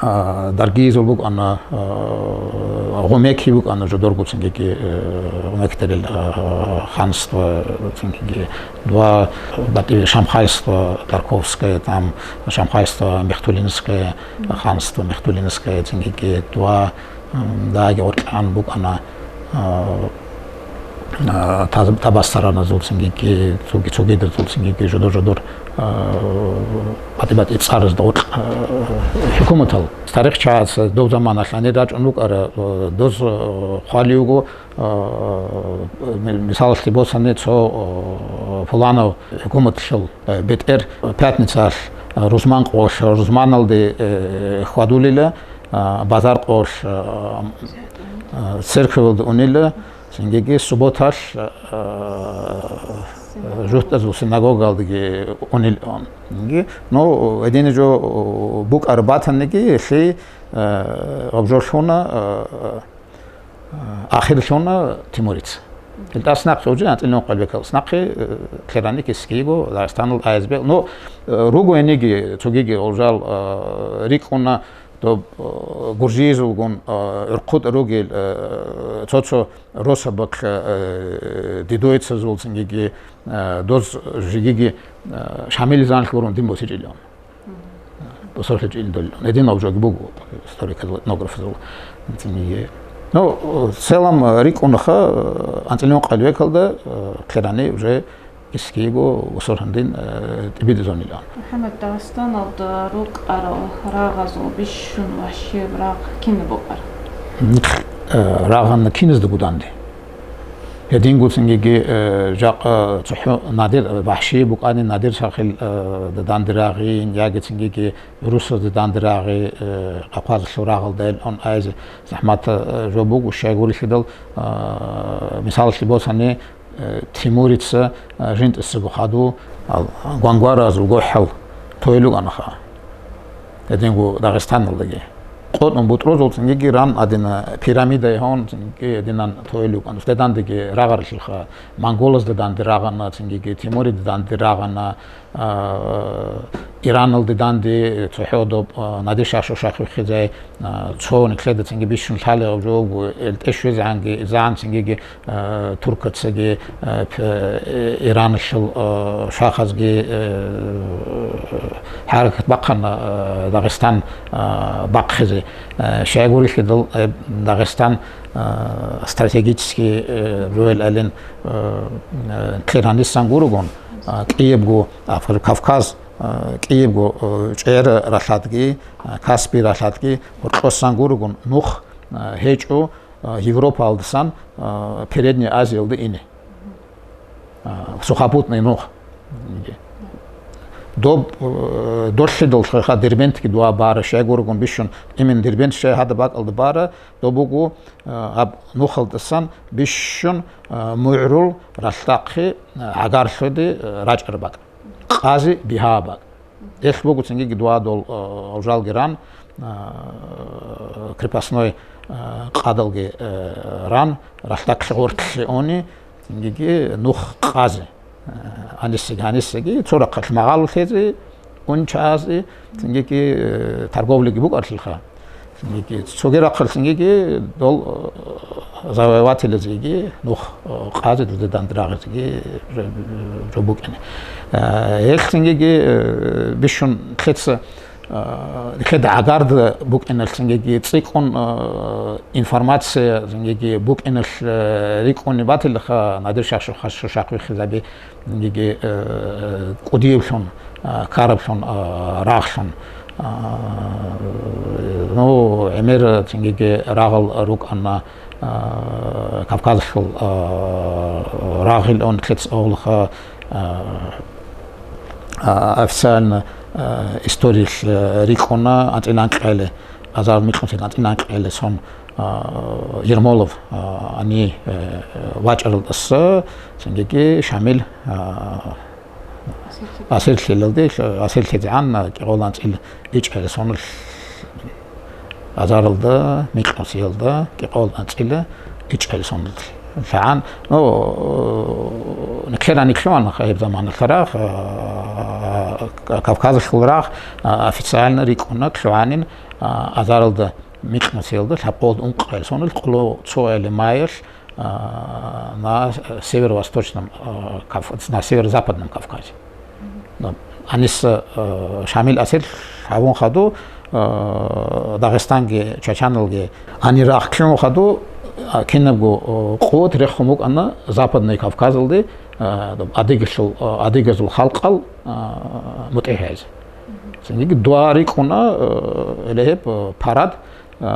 а, даргизул букӀана, а, гъумеки букӀана жодоргоцинги, э, гъумекдерил, а, ханство, цинги, два, батӀи шамхайство Тарковское, там, шамхайство Мехтулинское, ханство Мехтулинское, цинги, два, м, даги гъоркьан букӀана, а, а, таз-, табассараназулцинги, цоги-, цогидазулцинги жодор-жодор, а, батӀи-батӀи цӀаразда гъоркь, а, хӀукуматал. Тарихчияс дов заманалъ гьанир рачӀун рукӀара, а, доз, а, хъвалиуго, а, ми-, мисалалъе босани цо, а, пуланав хӀукуматалъул, а, бетӀер пятницаялъ, а, рузман къолъ рузманалде, э, хьвадулила, а, базар къолъ, а, а, церквалда унила, Цинги субботалъ, а, жугьтӀазул синагогалдаги унел он. Цинги, ну, гьедин жо букӀар батаниги, гьелъие, а, обжолъуна, а, Ахирлъуна Тимурица. Ил тӀас нахъе уже анцӀила ункъоялда векал нахъе, э, Кьераниги кесги йиго Дагъистаналда айз бегьула. Ну, э, руго гьениги цогиги олжал, э, рикӀкӀуна, доб, э, гуржиязулгун, э, гӀурхъу тӀад ругел, э, цо-цо росабалъ, э, дидойцазул цинги, э, доз жигиги, э, Шамилица гурун дин босичӀила. БосолъичӀила дол. Гьединал жоги буго, историказул, этнографазул. Ну, в целом, э, рикӀкӀунаха, э, анцӀила ункъоялда векалда, э, Кьерани уже кесги йиго босулгьандин, э, тӀибитӀизунилан. МухӀаммад, Дагъистаналда рукӀарал рагъазул бищун вагьшияб рагъ кинаб букӀара? Нилъ, э, рагъана киназдаго данде. Гьединго цинги, э, жакъа цохӀо надир, вагьши букӀани, надир сахил, э, данде рагъин, яги цинги русазда данде рагъи, э, Кавказалъул рагъалда ил он айзе захӀмат, э, жо буго, щайгурелъидал, э, мисалалъе босани, э, Тимурица, э, жинтӀасаго хадув, а, гвангваразул гохӀал тойлугӀанаха. Гьединго Дагъистаналдаги. КъотӀун бутӀрузул цинги ран гьадина пирамида гьон цинги гьединан тойлугӀан. Дедандеги рагъаралъулха, монголазда данде рагъана цинги, Тимурида данде рагъана, а, Ираналда данде цохӀо доб, а, Надир-шагь Шошахъ виххизай, а, цо нилъеда цинги бищун лъалеб жо буго, ил тӀе щвезегӀанги, изегӀан цинги, э, туркацаги, э, п-, э, Ираналъул, э, шахазги, э, хӀаракат бахъана, э, Дагъистан, э, бахъизе. Э, щайгурелъидал, э, Дагъистан, э, стратегический, э, ругел алин, э, э, Кьеранисан гурогун, э, кӀиябго, а, Кавказ, э, кӀиябго, э, ЧӀегӀер ралъадги, э, Каспий ралъадги гьоркьосан гурогун нух, э, гьечӀо, а, Европаялдасан, а, Передняя Азиялда ине. А, сухопутный нух. Доб, э, долъидал лъеха Дербентги дуа бара, щайгургун бищун, именно Дербент щай гьадаб бакӀалда бара, доб буго, а, гьаб нухалдасан бищун, а, мугӀрул ралъдахъе, а, гӀагарлъуде, а, рачӀараб бакӀ. Къази бигьа бакӀ. Гьелъ буго цинги дуадул, э, жалги ран, э, крепостной, э, къадалги, э, ран, ралъдахъе гъортлъи уни, цинги нух къази. Э, гьанисеги, гьанисеги, цо рахъалъ магъало лъезе, унчазе, цинги, э, торговлиги букӀарлъилха. Цинги, цоги рахъалъ цинги дол, э, завоевателазеги, нух, э, къазе дуда данде рагъизеги жо-, жо букӀине. Э, гьелъ цинги, э, бищун лъеца, э, лъеда гӀагарда букӀиналъ цинги цӀикӀкӀун, э, информация цинги букӀиналъ, э, рикӀкӀуни батилаха, Надир-шагь Шо-, Шошахъ виххизаби. Цинги, э, кӀудияблъун, э, ккараблъун, э, рагълъун. Э, ну, гӀемер цинги рагъал рукӀана, э, Кавказалъул, э, рагъил он лъец авлаха, э, э, официально, э, историялъ, э, рикӀкӀуна анцӀила анкьалде, азар микьнусил анцӀила анкьалде сон, а, Ермолов, а, ани, э, вачӀарал тӀаса, цинги Шамил, а, асирлъи-, асирлъилалде, асирлъизегӀан кӀикъоялда анцӀила ичӀел сонал, азаралда, микьнусиялда, кӀикъоялда анцӀила ичӀел сонал лъагӀан. Ну, никера никлъугьан гьеб заманалъ рагъ, а, Кавказалъул рагъ, а, официально рикӀкӀуна, лъугьанин, а, азаралда, микьнусиялда, лъабкъоялда ункъоялда сонал къоло цояли майялъ, а, на северо-восточном, а, Кав-, на северо-западном Кавказе. Да. Гьаниса, а, Шамил асир гьавун хадув, а, Дагъистанги, Чачаналги гьанир рахълъун хадув, а, кинабго, а, къуват рехун букӀана Западный Кавказалде, а, адигилъул, а, адигазул халкъал, а, мутӀигӀ гьайзе. Цинги дуа рикӀкӀуна, э, гьеле гьеб, э, парад, э,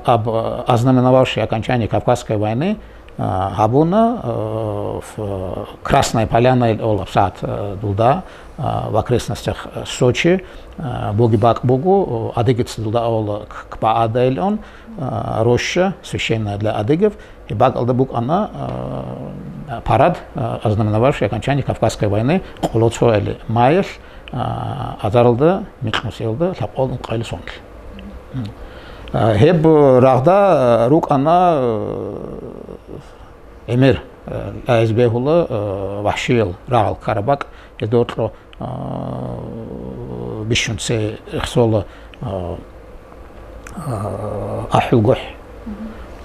об, э, ознаменовавший окончание Кавказской войны, э, гьабуна, э, в Красная Поляна ил олаб сагӀат, э, дулда, э, в окрестностях, э, Сочи, э, боги бакӀ буго, э, адыгица дулда авала К-, Кпаада ил он, э, роща, священная для адыгов, Гьеб бакӀалда букӀана, а, парад, а, ознаменовавший окончание Кавказской войны, къоло цояли майялъ, а, азаралда, микьнусиялда, лъабкъоялда ункъояли сонал. М. Гьеб рагъда рукӀана гӀемер, гьез бегьула вахӀшиял рагъал, Карабакь, гьезда гьоркьо бищун цей рехсола АхӀулгохӀ,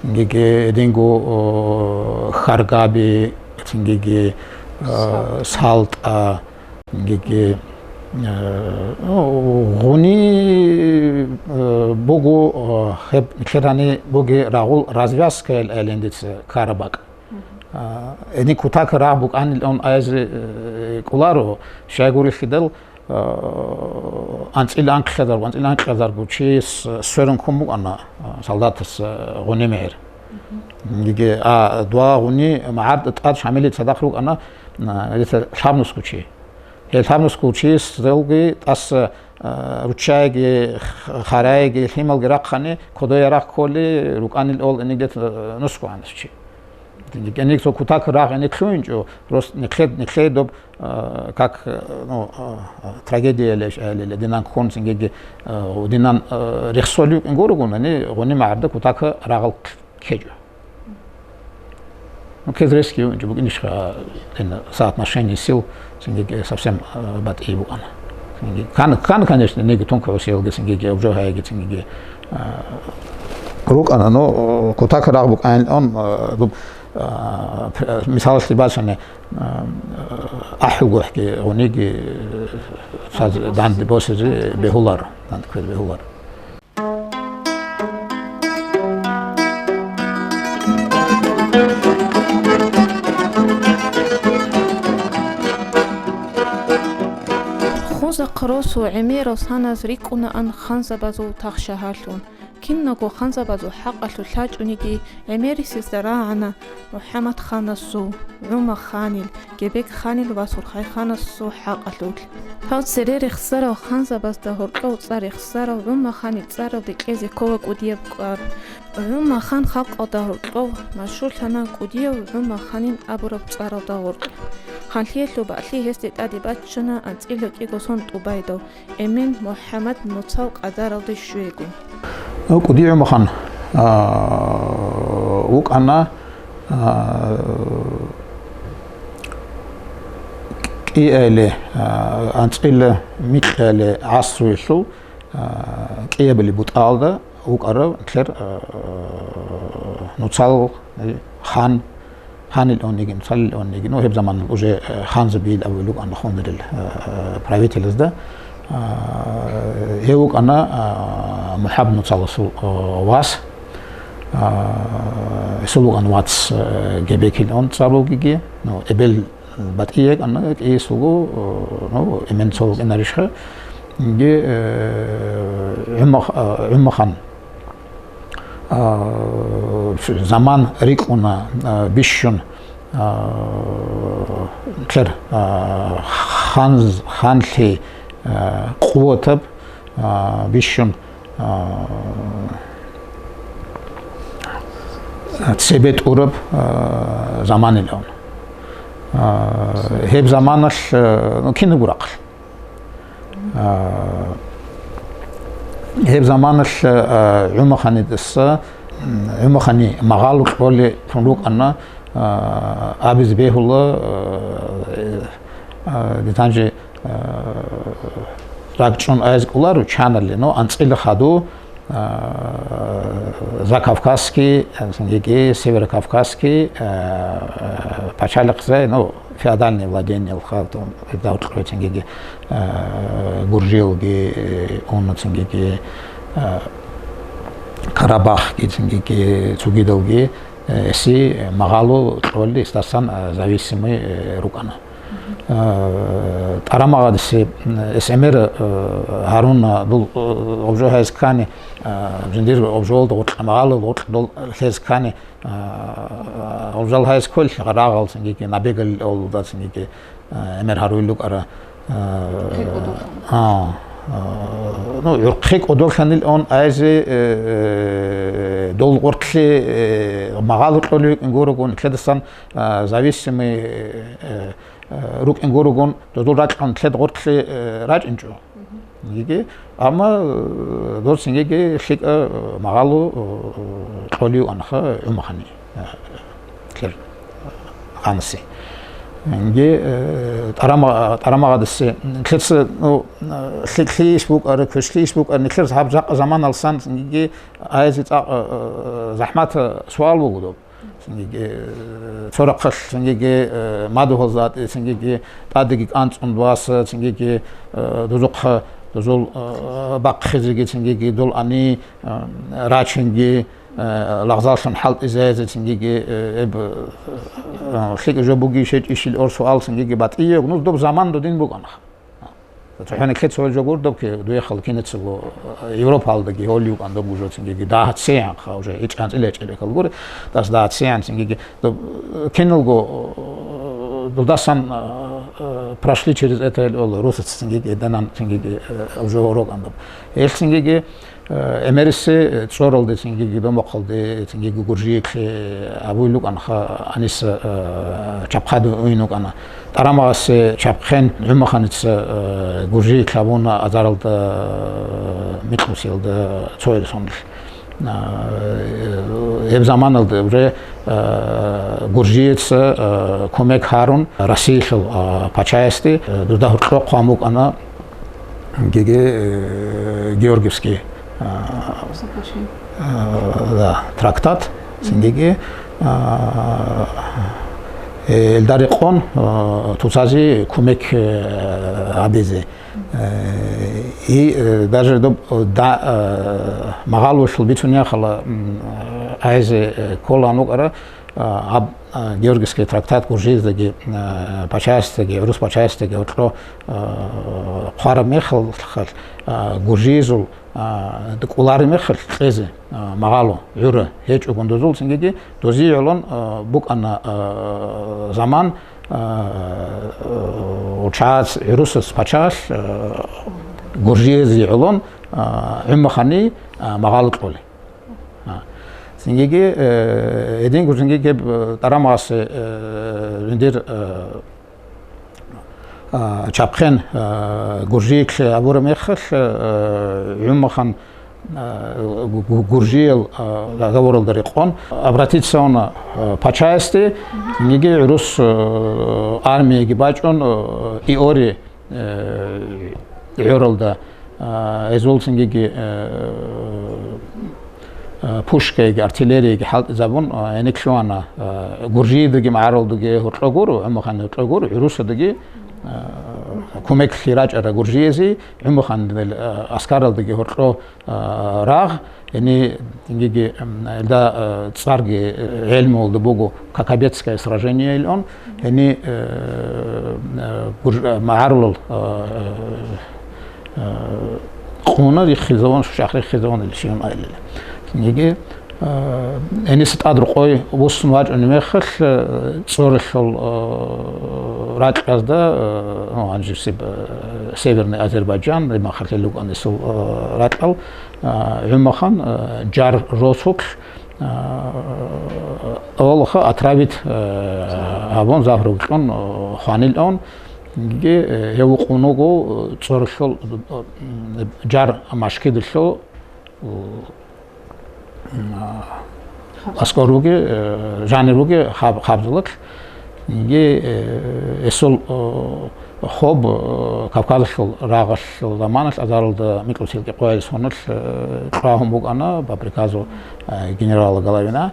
цинги гьединго Харгаби, цинги СалтӀа, цинги, ну, гъуни буго, гьеб нилъер гьаниб буги рагъул развязкаял айлендица Карабакь. Гьедин кутакаб рагъ букӀанилан айзе кӀоларо, щайгурелъидал, анцӀила анкьадарго, анцӀила анкьадарго чияс сверун ккун букӀана солдатас гъуни мегӀер. Цинги, а, дова гъуни магӀарда тӀад Шамилица цадахъ рукӀана, гьелица лъабнусго чи. Гьел лъабнусго чияс цоги тӀаса руччайги, харайги, лъималги рахъани, кодоя рахъ кколи рукӀанил ол гьениб нусго гьанас чи. КӀиник цо кутакаб рагъ гьениб лъугьинчӀо, просто нилъер, нилъер доб, а, как, ну, а, трагедия леш, а, ле-, ле-, динан ккун, цинги, а, динан, а, рехсолев гурогун, гьаниб гъуни магӀарда кутакаб рагъал ккечӀо. Ну, кез рес гьечӀо букӀинищха, дин соотношение сил, цинги совсем, а, батӀи букӀана. Цинги кан, кан, конечно, неги тункъ гӀусиялги, цинги обжогьаеги, цинги, а, рукӀана, ну, кутакаб рагъ букӀанилан, а, дуб, а, пр-, мисалалъе бачани, а, АхӀулгохӀги гъуниги, а, цаз данде босизе бегьуларо, данде кквезе бегьуларо. Хунзахъ росу гӀемерал саназ рикӀкӀунаан ханзабазул тахшагьарлъун. Киналго ханзабазул хӀакъалъулъ лъачӀониги гӀемерисезда рагӀана МухӀаммад ханасул, ГӀумар ханил, Гебек ханил ва Сурхай ханасул хӀакъалъулъ. Гьав цере рехсарал ханзабазда гьоркьов цӀар рехсарав ГӀумар ханил цӀаралде кьезе ккола кӀудияб кӀвар. ГӀумар хан халкъалда гьоркьов машгьурлъана кӀудияв ГӀумар ханин абураб цӀаралда гьоркь. Ханлъиялъул бакӀлъи гьесде тӀаде баччана анцӀила кӀиго сон тӀубайдал, Эмен МухӀаммад нуцал къадаралде щвего. КӀудияв ГӀумар хан, а, вукӀана, а, кӀиабилеб, а, анцӀила микьабилеб гӀасруялъул, а, кӀиабилеб бутӀалда вукӀарав нилъер, а, нуцал, э, хан, ханилан йигин, нуцалилан йигин, ну, гьеб заманалъ уже, э, ханзабиил абулеб букӀана хунзарил, э, э, правителазда. А, гьев вукӀана, а, МухӀаб нуцаласул, э, вас. А, гьесул вукӀана вац, э, Гебекилан цӀар вугиги, ну, эбел батӀияб вукӀана, кӀияб вуго, э, ну, эмен цо вукӀинарищха. Инги, э, ГӀума-, э, ГӀумар хан. А, заман рикӀкӀуна, а, бищун, а, тер, а, ханз-, ханлъи, а, къуватаб, а, бищун, а, цебе тӀураб, а, заманилан. А, гьеб заманалъ, а, ну, кинабго рахъалъ. А, гьеб заманалъ, а, ГӀумаханидаса, м, ГӀумахани магъало кьолелъун рукӀана, а, абизе бегьула, а, э, а, дитанжи, а, ракӀчӀун айз кӀоларо чаналли, но анцӀила хаду, а, закавказский, а, цинги северокавказский, а, пачалихъ, ну, феодальное владение, хал-, там, давлет, цинги, а, Гуржилги, э, ун, цинги, а, Карабахги, цинги, цогидалги, э, си магъало кьолли, эсдасан, а, зависимый, э, рукӀана. Э, ТӀарамагъадасе, м, эсэмер, э, гьарун, э, дол, э, обжо гьайз ккани, э, жиндир обжоялда гъоркь, магъало гъоркь дол лъез ккани, э, обжал гьайз кколелъ рагъал цинги, набегал олда цинги, э, эмер гьарулел рукӀара, э, Хъе кӀодолъан. А, э, ну, хъе кӀодолъанилан айзе, э, э, дол гъоркьлъи, э, магъало кьолел рукӀин гурогун, лъедасан, э, зависимый, э, э, рукӀин гурогун, дозул ракьун лъед гъоркьлъи, э, рачӀинчӀо. Мгм. Цинги, амма, э, доз цинги лъикӀа, э, магъало, э, кьолев анха Умахани, э, лъер, э, гъанаси. Цинги, э, тӀарама-, тӀарамагъадасе, лъеца, ну, э, лъи-, лъиялъ букӀараб, квешлъиялъ букӀараб, нилъер гьаб жакъа заманалсан цинги айзе цӀакъ, э, э, захӀмат, э, суал буго доб. Цинги, э, цо рахъалъ, цинги, э, мадугьал затӀи, цинги, тӀадеги кӀанцӀун васа, цинги, э, дузухъа, дузул, э, бахъизеги, цинги, дол ани, э, рачинги, э, лагъзаллъун хӀалтӀизезе, цинги, э, эб, э, лъикӀ жо буги щечӀищил ор суал, цинги, батӀияб, ну, доб заман додин букӀана. ЦохӀо нилъеца гьел жо гурдаб ки, дуехал кинецаго, э, Европалдаги гьолев вукӀан доб уже цинги дагьацеянха, уже ичӀ анцӀила гьечӀеб гьекал гури, дас дагьацеян цинги доб, э, киналго, э, дулдасан, э, э, прошли через это, э, русаца цинги данан цинги, э, уже урок ан доб. Ил цинги, э, эмериси, э, цӀоралде цинги домахъалде цинги гуржиялъе абуй вукӀанха, аниса, э, чапхъаду уйин вукӀана. ТӀарамагъасе чапхъен ГӀумаханица, э, гуржиялъ абуна азаралда, э, микьусиялда цоял сонил. Э, гьеб заманалда уже, э, гуржиеца, э, кумек гьарун Россиялъул, э, пачаясде, э, дуда гьоркьоб хъван букӀана геге, э, Георгиевский, э, Соглашение. Э, да, трактат, цинги, э, э, элда рекъон, э, туцазе кумек, э, гьабизе. Э, и, э, даже доб, да, э, магъалвулъул бицунеяхъала, м, э, айзе, э, кколаан вукӀара, э, гьаб, э, Георгиевский трактат гуржияздаги, э, пачаясдаги, гӀурус пачаясдаги гьоркьо, э, хъвараб мехалъ, э, гуржиязул, э, кӀолареб мехалъ кьезе, э, магъало гӀура гьечӀогун дозул цинги, дозие гӀолон, э, букӀана, э, заман, э, э, чагӀаз гӀурусаз пачалъ, э, гуржиязие гӀолон, э, ГӀумахани, э, магъало кьолей. А, цинги, э, гьединго цинги гьеб, э, тӀарамагъасе, э, жиндир, э, а, чапхъен, э, гуржиялъе абураб мехалъ, э, ГӀумахан, э, гу-, гу-, гуржиял, э, договоралда рекъон, обратиться гьавуна, э, пачаясде, цинги гӀурус, э, армияги бачӀун, э, Иори, э, гӀоралда, э, гьезул цинги, э, э, пушкаяги, артиллерияги хӀалтӀизабун, э, гьениб лъугьана, э, гуржияздаги магӀарулдаги гьоркьо гуро, ГӀумахан гьоркьо гуро, гӀурусаздаги, э, кумеклъи рачӀара гуржиязе, ГӀумаханил, э, аскаралдаги гьоркьо, э, рагъ, гьениб, цинги, м, элда, э, цӀарги, э, гӀелмуялда буго Кокобетское сражение илан, гьениб, э, э, гур-, э, магӀарулал, э, э, къуна риххизавун, шушахъ риххизавун ил щиван айилила. Цинги, э, гьениса тӀад рокъой вуссун вачӀунеб мехалъ, э, цӀоралъул, э, ракьазда, э, ну, гьанжеб сиб-, э, Северный Азербайджан, гьеб мехалъ гьел рукӀана гьесул, э, ракьал, а, ГӀумахан, а, жар росулъ, а, авалаха отравить, а, гьабун, загьру кьун, а, хванилан, ге, э, гьев вукъун вуго, э, цӀоралъул, э, жар машкидалъул, э, м, а, аскӀор вуги, э, жанир вуги хаб-, хабзалалъ. Ге, э, гьесул, э, хоб, э, Кавказалъул рагъалъул заманалъ азаралда микьусиялги къоялъ соналъ, э, кьвагьун букӀана по приказу, э, генерала Головина.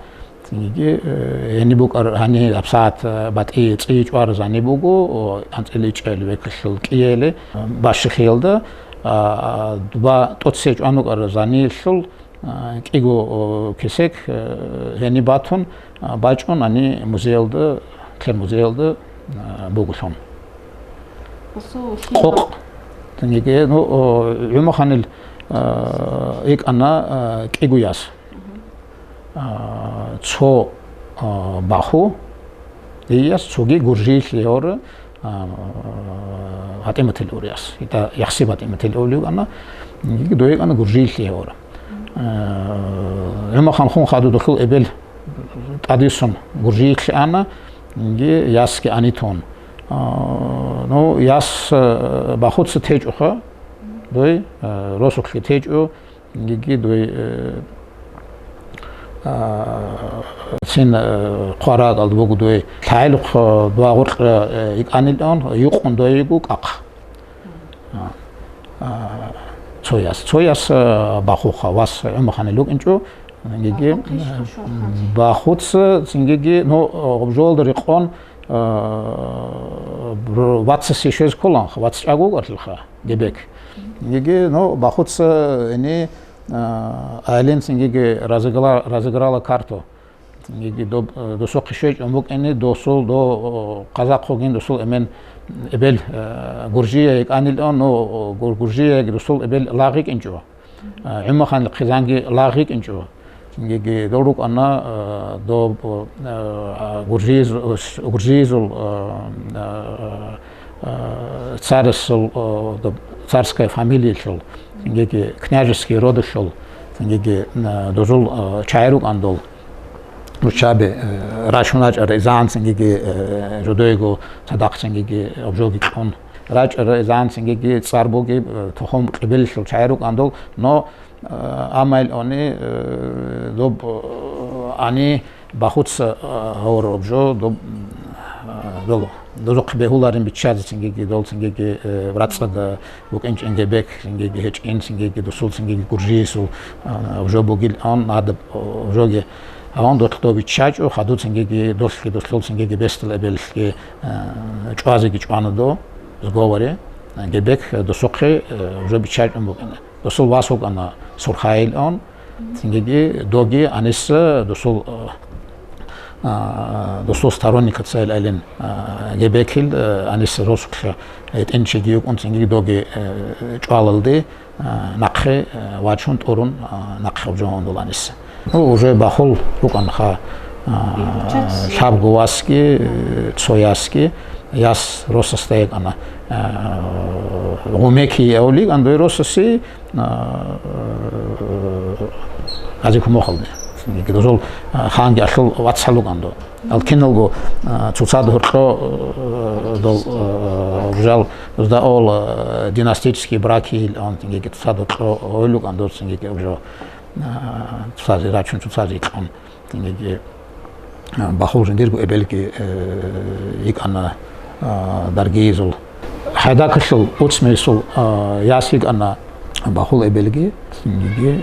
Цинги, э, гьениб букӀар гьаниб гьабсагӀат, э, батӀи цӀи чӀвар заниб буго, о, анцӀила ичӀел векалъул кӀияле, э, бащихъиялда, а, а, дуба тӀоцебе чӀван букӀар заниялъул, а, кӀиго, о, кесек, э, гьениб батун, а, бачӀун гьаниб музеялда, лъе музеялда, а, бугелъун. Къокъ. Цинги, ну, о, ГӀумаханил, а, икӀана, а, кӀиго яс. А, цо, а, Баху, ияс, цоги Гуржиялъе гьора, а, ГьатӀиматил урияс. Ида яхси ГьатӀиматил улив ана, дойгана Гуржиялъе гьора. А, ГӀумахан хун хадудалъул эбел тӀадвуссун Гуржиялъе ана, ясги анитун. А, ну, яс, э, Бахуца течӀоха, дой, э, росулъги течӀо, гиги дой, э, а, цин, э, хъварагӀалда буго дой, лъагӀалухъ, э, дугьа-гъоркьа, э, йикӀанилан, юкъун дой йиго кӀахъ. А, а, цо яс, цо яс, э, Бахуха, вас ГӀумаханил вукӀинчӀо, гиги, Бахуха, э, Бахуца, цин гиги, ну, э, гъоб жоялда рекъон, А, бр-, вацасе щвез кколанха, вац чӀаго вугарлъулха, Гебек. Гиги, ну, Бахуца, яни, а, айлин цинги разыгра-, разыграла карту. Цинги доб-, досухъе щвечӀун букӀине, досул, до, о, казахъ вугин, досул эмен эбел, а, гуржияй йикӀанилан, ну, гур-, гуржияй досул эбел лагъ йикӀинчӀо. А, ГӀумаханил хъизанги лагъ йикӀинчӀо. Цинги дол рукӀана, а, доб, а, гуржиз-, гуржизул, а, а, а, царасул, а, доб царская фамилиялъул, цинги княжеский родалъул, цинги, а, дозул, а, чагӀи рукӀан дол. Руччаби, э, рачун рачӀарай изан цинги, э, жодойго цадахъ цинги обжоги кьун. РачӀарай изан цинги цӀар буги, э, тухум кьибиллъул чагӀи рукӀан дол, но, э, амма ил они, э, доб, э, ани Бахуца, э, гьавураб жо, доб, э, дол, дозухъе бегьуларин биччазе цинги, дол цинги, э, рацӀцӀад, э, букӀинчӀин Гебек, цинги гьечӀин, цинги дусул, цинги гуржиясул, а, обжо бугил, ан, надаб, о, обжоги. Аван долъ дов биччачӀо, хаду цинги долъги, дусул цинги бесдал эбеллъги, а, чӀвазеги чӀвана до, сговоре, а, Гебек, а, дусухъе, а, обжо биччачӀун букӀана. Дусул вас вукӀана Сурхайил он, цинги доги аниса дусул, а, а, дусул сторонникаца ил айлин, а, Гебекил, а, аниса росулъа, э, тӀинчиги юкӀун цинги доги, э, чӀвалалде, а, нахъе, а, вачун тӀурун, а, нахъе обжо гьундул аниса. Ну, уже Бахул рукӀанха, а, лъабго васги, э, цо ясги, яс росасда йикӀана, а, Гъумеки явли, андой росаси, а, Гази Кумухалде. Дозул, а, ханги алъул вацал вукӀан до. Ал киналго, а, цоцад гьоркьо, а, дол, а, жал, дозда ол, а, династический браки ил, он, цоцад гьоркьо гьойл вукӀан до, цинги обжо, а, цоцазе рачун, цоцазе икьун. Цинги, а, Бахул жиндирго эбелги, э, йикӀана, а, Даргиизул. Хайдакалъул уцмейсул, а, яс йикӀана Бахул эбелги, цинги,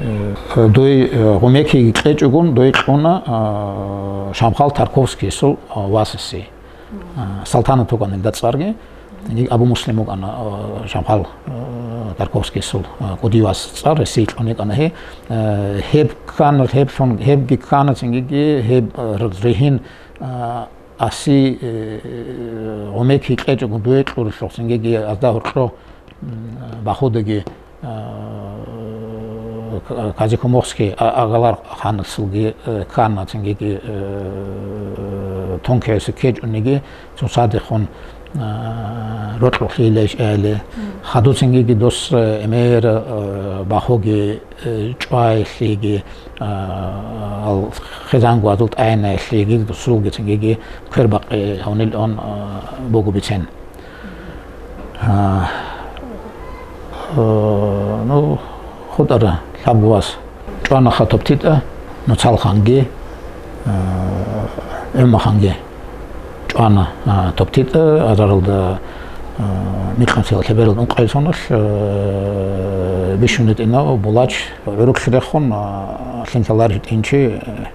э, дой, э, Гъумекиги кьечӀогун, дой кьуна, а, Шамхал Тарковскийсул, а, васасе. А, Салтанат вукӀана илда цӀарги. Цинги Абу Муслим вукӀана, а, Шамхал, а, Тарковскийсул, а, кӀудияс цӀар, гьесие кьун йикӀана гьей. А, гьеб ккана, гьеблъун, гьебги ккана, цинги гьеб, а, ригьин, а, аси, э, Гъумеки кьечӀого дуе кьурулъухъ, цинги азда гьоркьо, м, Бахудаги, а, Казикумухский а-, агалар ханасулги, э, ккана, цинги, э, тункиасе ккечӀониги, цоцадехун, а, рокьулъ илейщ аяле. Хаду цинги дос, э, эмер, э, Бахуги, э, чӀваялъеги, а, ал хизанго азул тӀагӀинаялъеги, досулги цинги квербакъи гьавнил он, а, буго бицен. А, э, ну, хутӀара лъабго вас чӀванаха ТоптитӀа, Нуцалханги, э, ГӀумаханги чӀвана, а, ТоптитӀа, азаралда, а, микьнусиял лъеберал ункъайсуналъ, э, бищун гьитӀинав Булач гӀуруклъ рехун, а, лъимлъаларищ тӀинчи, э,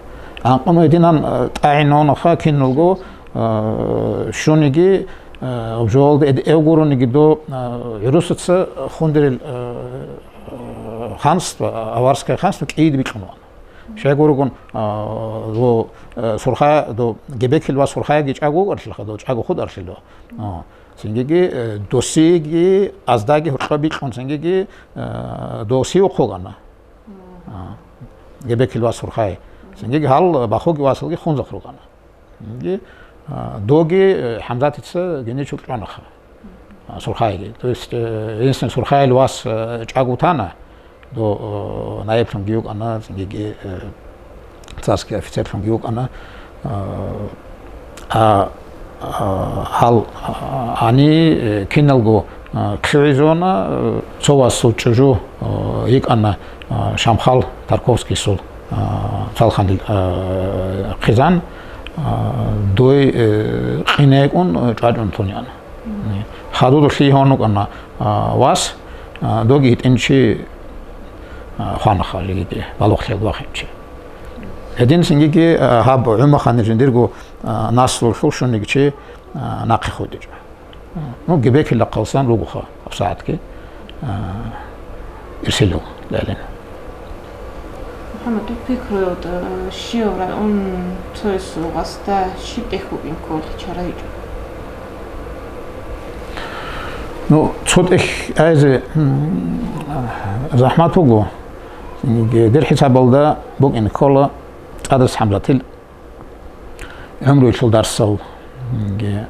анкъун гьединан, э, тӀагӀинавунаха киналго, а, щуниги, а, обжоялда эд-, эв гурониги до, а, гӀурусаца хундерил, а, ханство, аварское ханство кӀийида бикьун ван. Щайгургун, а, до, а, Сурхая, до Гебекил ва Сурхаяги чӀаго вукӀарлъилха, до чӀаго хутӀарлъи до. А, цингиги, э, досиги, аздаги гьоркьоб бикьун, цингиги, э, доси вухъугана. А, Гебекил ва Сурхай. Цингиги гьал Бахуги васалги хунзахъ ругана. Ги, а, доги, э, ХӀамзатица генечул чӀванаха, а, Сурхайги. То есть, э, единственный Сурхайил вас, э, чӀаго тана, до, э, наиблъунги вукӀана, цинги, э, царский офицерлъунги вукӀана. А, а, А, гьал, а, гьаниб, э, киналго, а, лъугӀизавуна, э, цо васул чӀужу, э, йикӀана, а, Шамхал Тарковскийсул, а, цалханил, а, хъизан, а, дой, э, къинайкӀун, э, чӀвачӀун тун яна. Хадур лъигьун вукӀана, а, вас, а, доги гьитӀинчи, а, хванаха жигиги, балугълъиялда вахинчи. Гьедин цинги, а, гьаб ГӀумаханир жиндирго, а, наслулъул щуниги чи, а, нахъе хутӀичӀо. Ну, Гебекил рахъалсан ругоха гьабсагӀатги, а, ирсилал лъалин. МухӀаммад, дур пикруялда, щивав район цоясул гъасда щиб тӀехь букӀин кколелъул чара гьечӀо? Ну, цо тӀехь айзе, м, захӀмат буго. Ге-, дир хӀисабалда букӀин ккола ЦӀадаса ХӀамзатил гӀумруялъул дарсал, ге-,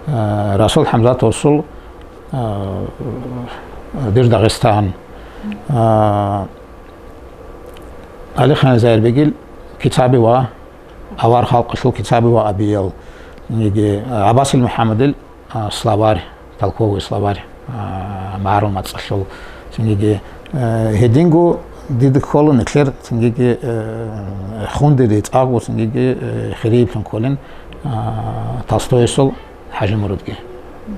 а, Расул ХӀамзатовасул, а, «Дир Дагъистан», а, ГӀалихъан Зайирбегил кицаби ва авар халкъалъул кицаби ва абиял, ге-, ГӀаббасил МухӀаммадил а, словарь, толковый словарь, а, магӀарул мацӀалъул. Цинги, э, гьединго дида ккола нилъер, цинги, э, хундери цӀакъго, цинги, э, хириблъун кколин, а, Толстойасул ХӀажимурудги.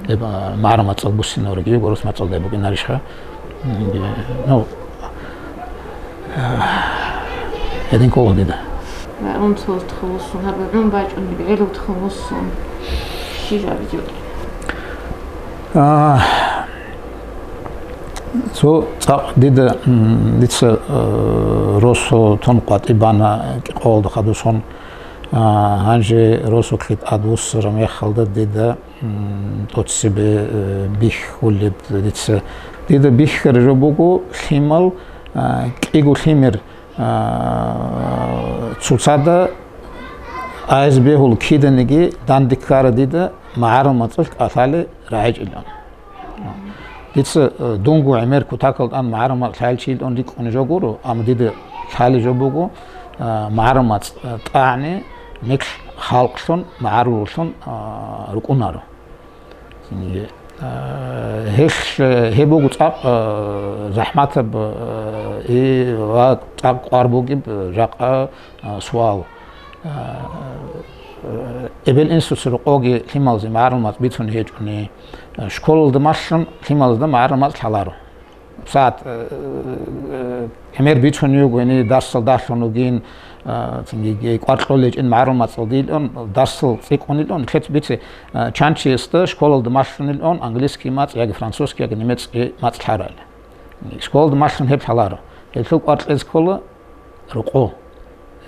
Гьеб, а, магӀарул мацӀал буссинавраги, гурус мацӀалда букӀинарищха? Цинги, ну, Гьедин ккола дида. Ва унцалъухъ вуссун, гьаб гӀун бачӀунеб гӀелалъухъ вуссун, щиб жо гьабизе? А, цо цӀакъ дида, м, дица, э, росу тун къватӀиб бана кӀикъоялда хадусон, а, гьанже росулъги тӀадвуссараб мехалда дида, м, тӀоцебе, э, бихьулеб дица. Дида бихьараб жо буго лъимал, а, кӀиго лъимер А, цоцазда айз бегьул киданиги данде ккара дида магӀарул мацӀалъ кӀалъалел рагӀичӀилан. Дица, э, дунго гӀемер кутакалда тӀан магӀарул мацӀ лъалев чилан рикӀкӀунеб жо гуро, амма дида лъалеб жо буго, а, магӀарул мацӀ, а, тӀагӀни мекъ халкълъун, магӀаруллъун, а, рукӀунаро. Цинги, а, гьелъ, гьеб буго цӀакъ, а, захӀматаб, а, и ва цӀакъ кӀвар бугеб жакъа, а, суал. А, эбел-инсуца рокъоги лъималазе магӀарул мацӀ бицун гьечӀони, а, школалда малъун лъималазда магӀарул мацӀ лъаларо. Сагьат, э, э, гӀемер бицунев вуго, гьенир дарсал далъун вугин, э, цинги кӀвар кьолел гьечӀин магӀарул мацӀалда илан, дарсал цӀикӀкӀун илан, лъеца бице, э, чанчиясда школалда малъун илан английский мацӀ яги французский яги немецкий мацӀ лъарал. Школалда малъун гьеб лъаларо. Гьелъул кӀвар кьезе ккола рокъо,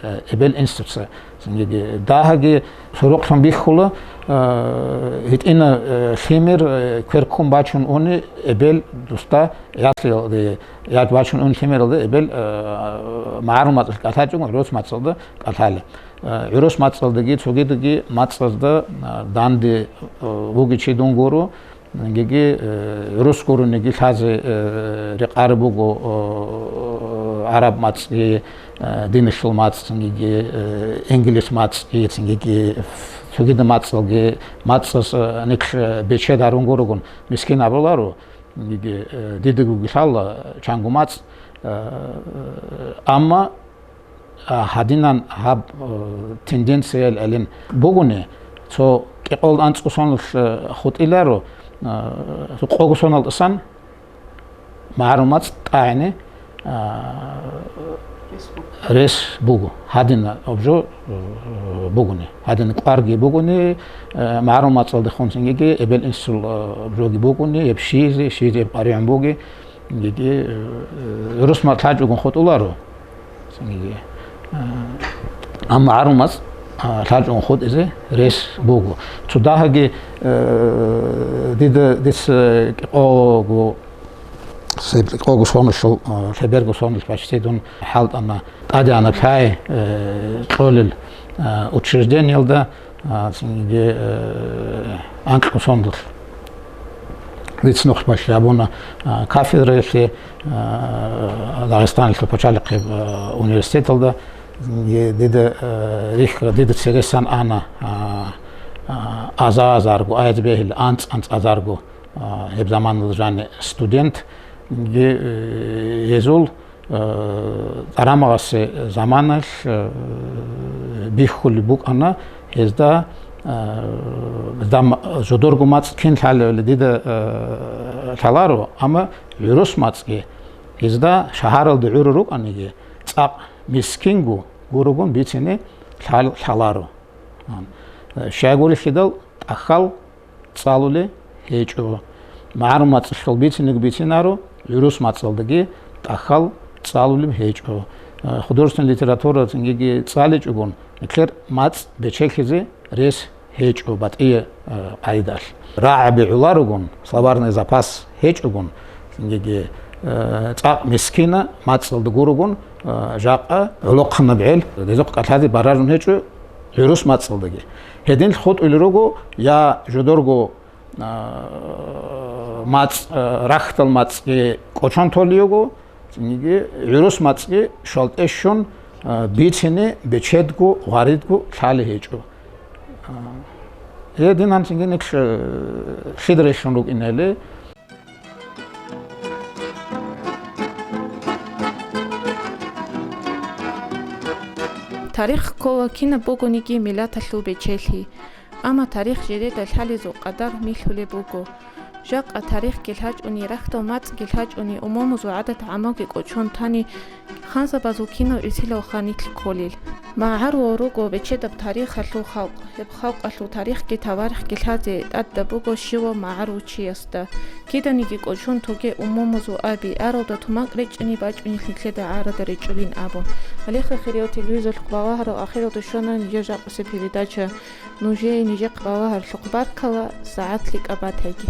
э, эбел-инсуца. Цинги дагьаги сорокълъун бихьула, э, гьитӀина, э, лъимер, э, квер ккун бачун уни эбел дусда яслиялде, яги бачун уни лъимералда эбел, э, магӀарул мацӀалъ кӀалъачӀого, гӀурус мацӀалда кӀалъалел. Э, гӀурус мацӀалдаги, цогидаги мацӀазда, э, данде, э, вугев чи дун гуро, Гьеги, э, рус гурониги лъазе, э, рекъараб буго, э, гӀараб мацӀги, э, диналъул мацӀ, цинги, э, инглис мацӀги, цинги, цогидаб мацӀалги, мацӀаз, э, нилъ, э, бечед гьарун гурогун мискин абуларо, цинги, э, дидего лъала чанго мацӀ, э, амма А, гьадинан гьаб, э, тенденциял гӀелин бугони, цо кӀикъоялда анцӀго соналъ, э, хутӀиларо, э, къого соналдасан магӀарул мацӀ тӀагӀине, э, рес буго. Гьадинаб жо, э, бугони. Гьадинаб кӀварги бугони, э, магӀарул мацӀалдехун цинги эбел-инсул, э, жоги бугони, гьеб щизе, щизе гьеб къваригӀун буги. Гьеги, э, рус мацӀ лъачӀогун хутӀуларо. Гьеги, э, амма гӀарул мацӀ, а, лъачӀогун хутӀизе рес буго. Цо дагьаги, э, дида, дица кӀикъого, кӀикъого соналъул, э, лъеберго соналъ баччи дун хӀалтӀана, тӀадегӀанаб лъай, э, кьолел, э, учреждениялда, А, цинги, э, анкьго соналъ. Дица нухбалъи гьабуна, а, кафедраялъе, а, Дагъистаналъул пачалихъеб, а, университеталда. Цинги дида, э, рихьа, дида цересан ана, а, а, аза-азарго, айз бегьил анцӀ-анцӀ азарго, а, гьеб заманалда жаниб студент, инги, э, гьезул, э, цӀарамагъасе заманалъ, э, бихьулеб букӀана гьезда, э, гьезда м-, жодорго мацӀ кин лъалевали дида, э, лъаларо, амма гӀурус мацӀги гьезда шагьаралда гӀурун рукӀаниги, цӀакъ мискинго гурогун бицине лъал-, лъаларо. Щайгурелъидал тӀахьал цӀалулеб гьечӀо. МагӀарул мацӀалъул бицинеги бицинаро, гӀурус мацӀалдаги тӀахьал цӀалулеб гьечӀо. Художественная литература цинги цӀаличӀогун, нилъер мацӀ бечелъизе рес гьечӀо батӀияб, э, къагӀидалъ. РагӀаби гӀоларогун, словарный запас гьечӀогун, цинги, э, цӀакъ мискина мацӀалда гурогун, э, жакъа гӀолохъанаб гӀел, гьезухъ кӀалъазе барарун гьечӀо гӀурус мацӀалдаги. Гьединлъ хутӀулел руго я жодорго, э, мацӀ, э, рахьдал мацӀги кӀочон толей йиго, цинги гӀурус мацӀги щвалтӀе щун, а, бицине бечедго, гъваридго лъалеб гьечӀо. А, гьединан цинги нилъ, э, лъида релълъун рукӀинали. Тарих ккола кинаб бугониги миллаталъул бечелъи. Амма тарих жидеда лъалезул къадар михьулеб буго. Жакъа тарихги лъачӀони, рахьдал мацӀги лъачӀони, умумузул гӀадат-гӀамалги кӀочон тани, ханзабазул кинав гӀисилал ха нилъ кколел. МагӀарулал руго бечедаб тарихалъул халкъ. Гьеб халкъалъул тарихги таварихги лъазе тӀадаб буго щивав магӀарул чиясда. Киданиги кӀочон тоге умумузул аби, аралда тумакъ речӀчӀани бачӀунел нилъеда гӀарада речӀчӀулин абун. Гьалеха, хириял телевизорлъухъ балагьарал, ахиралда щвана нижер жакъасеб передача. Нужее нижехъ балагьаралъухъ баркала, сагӀат лъикӀаб батайги.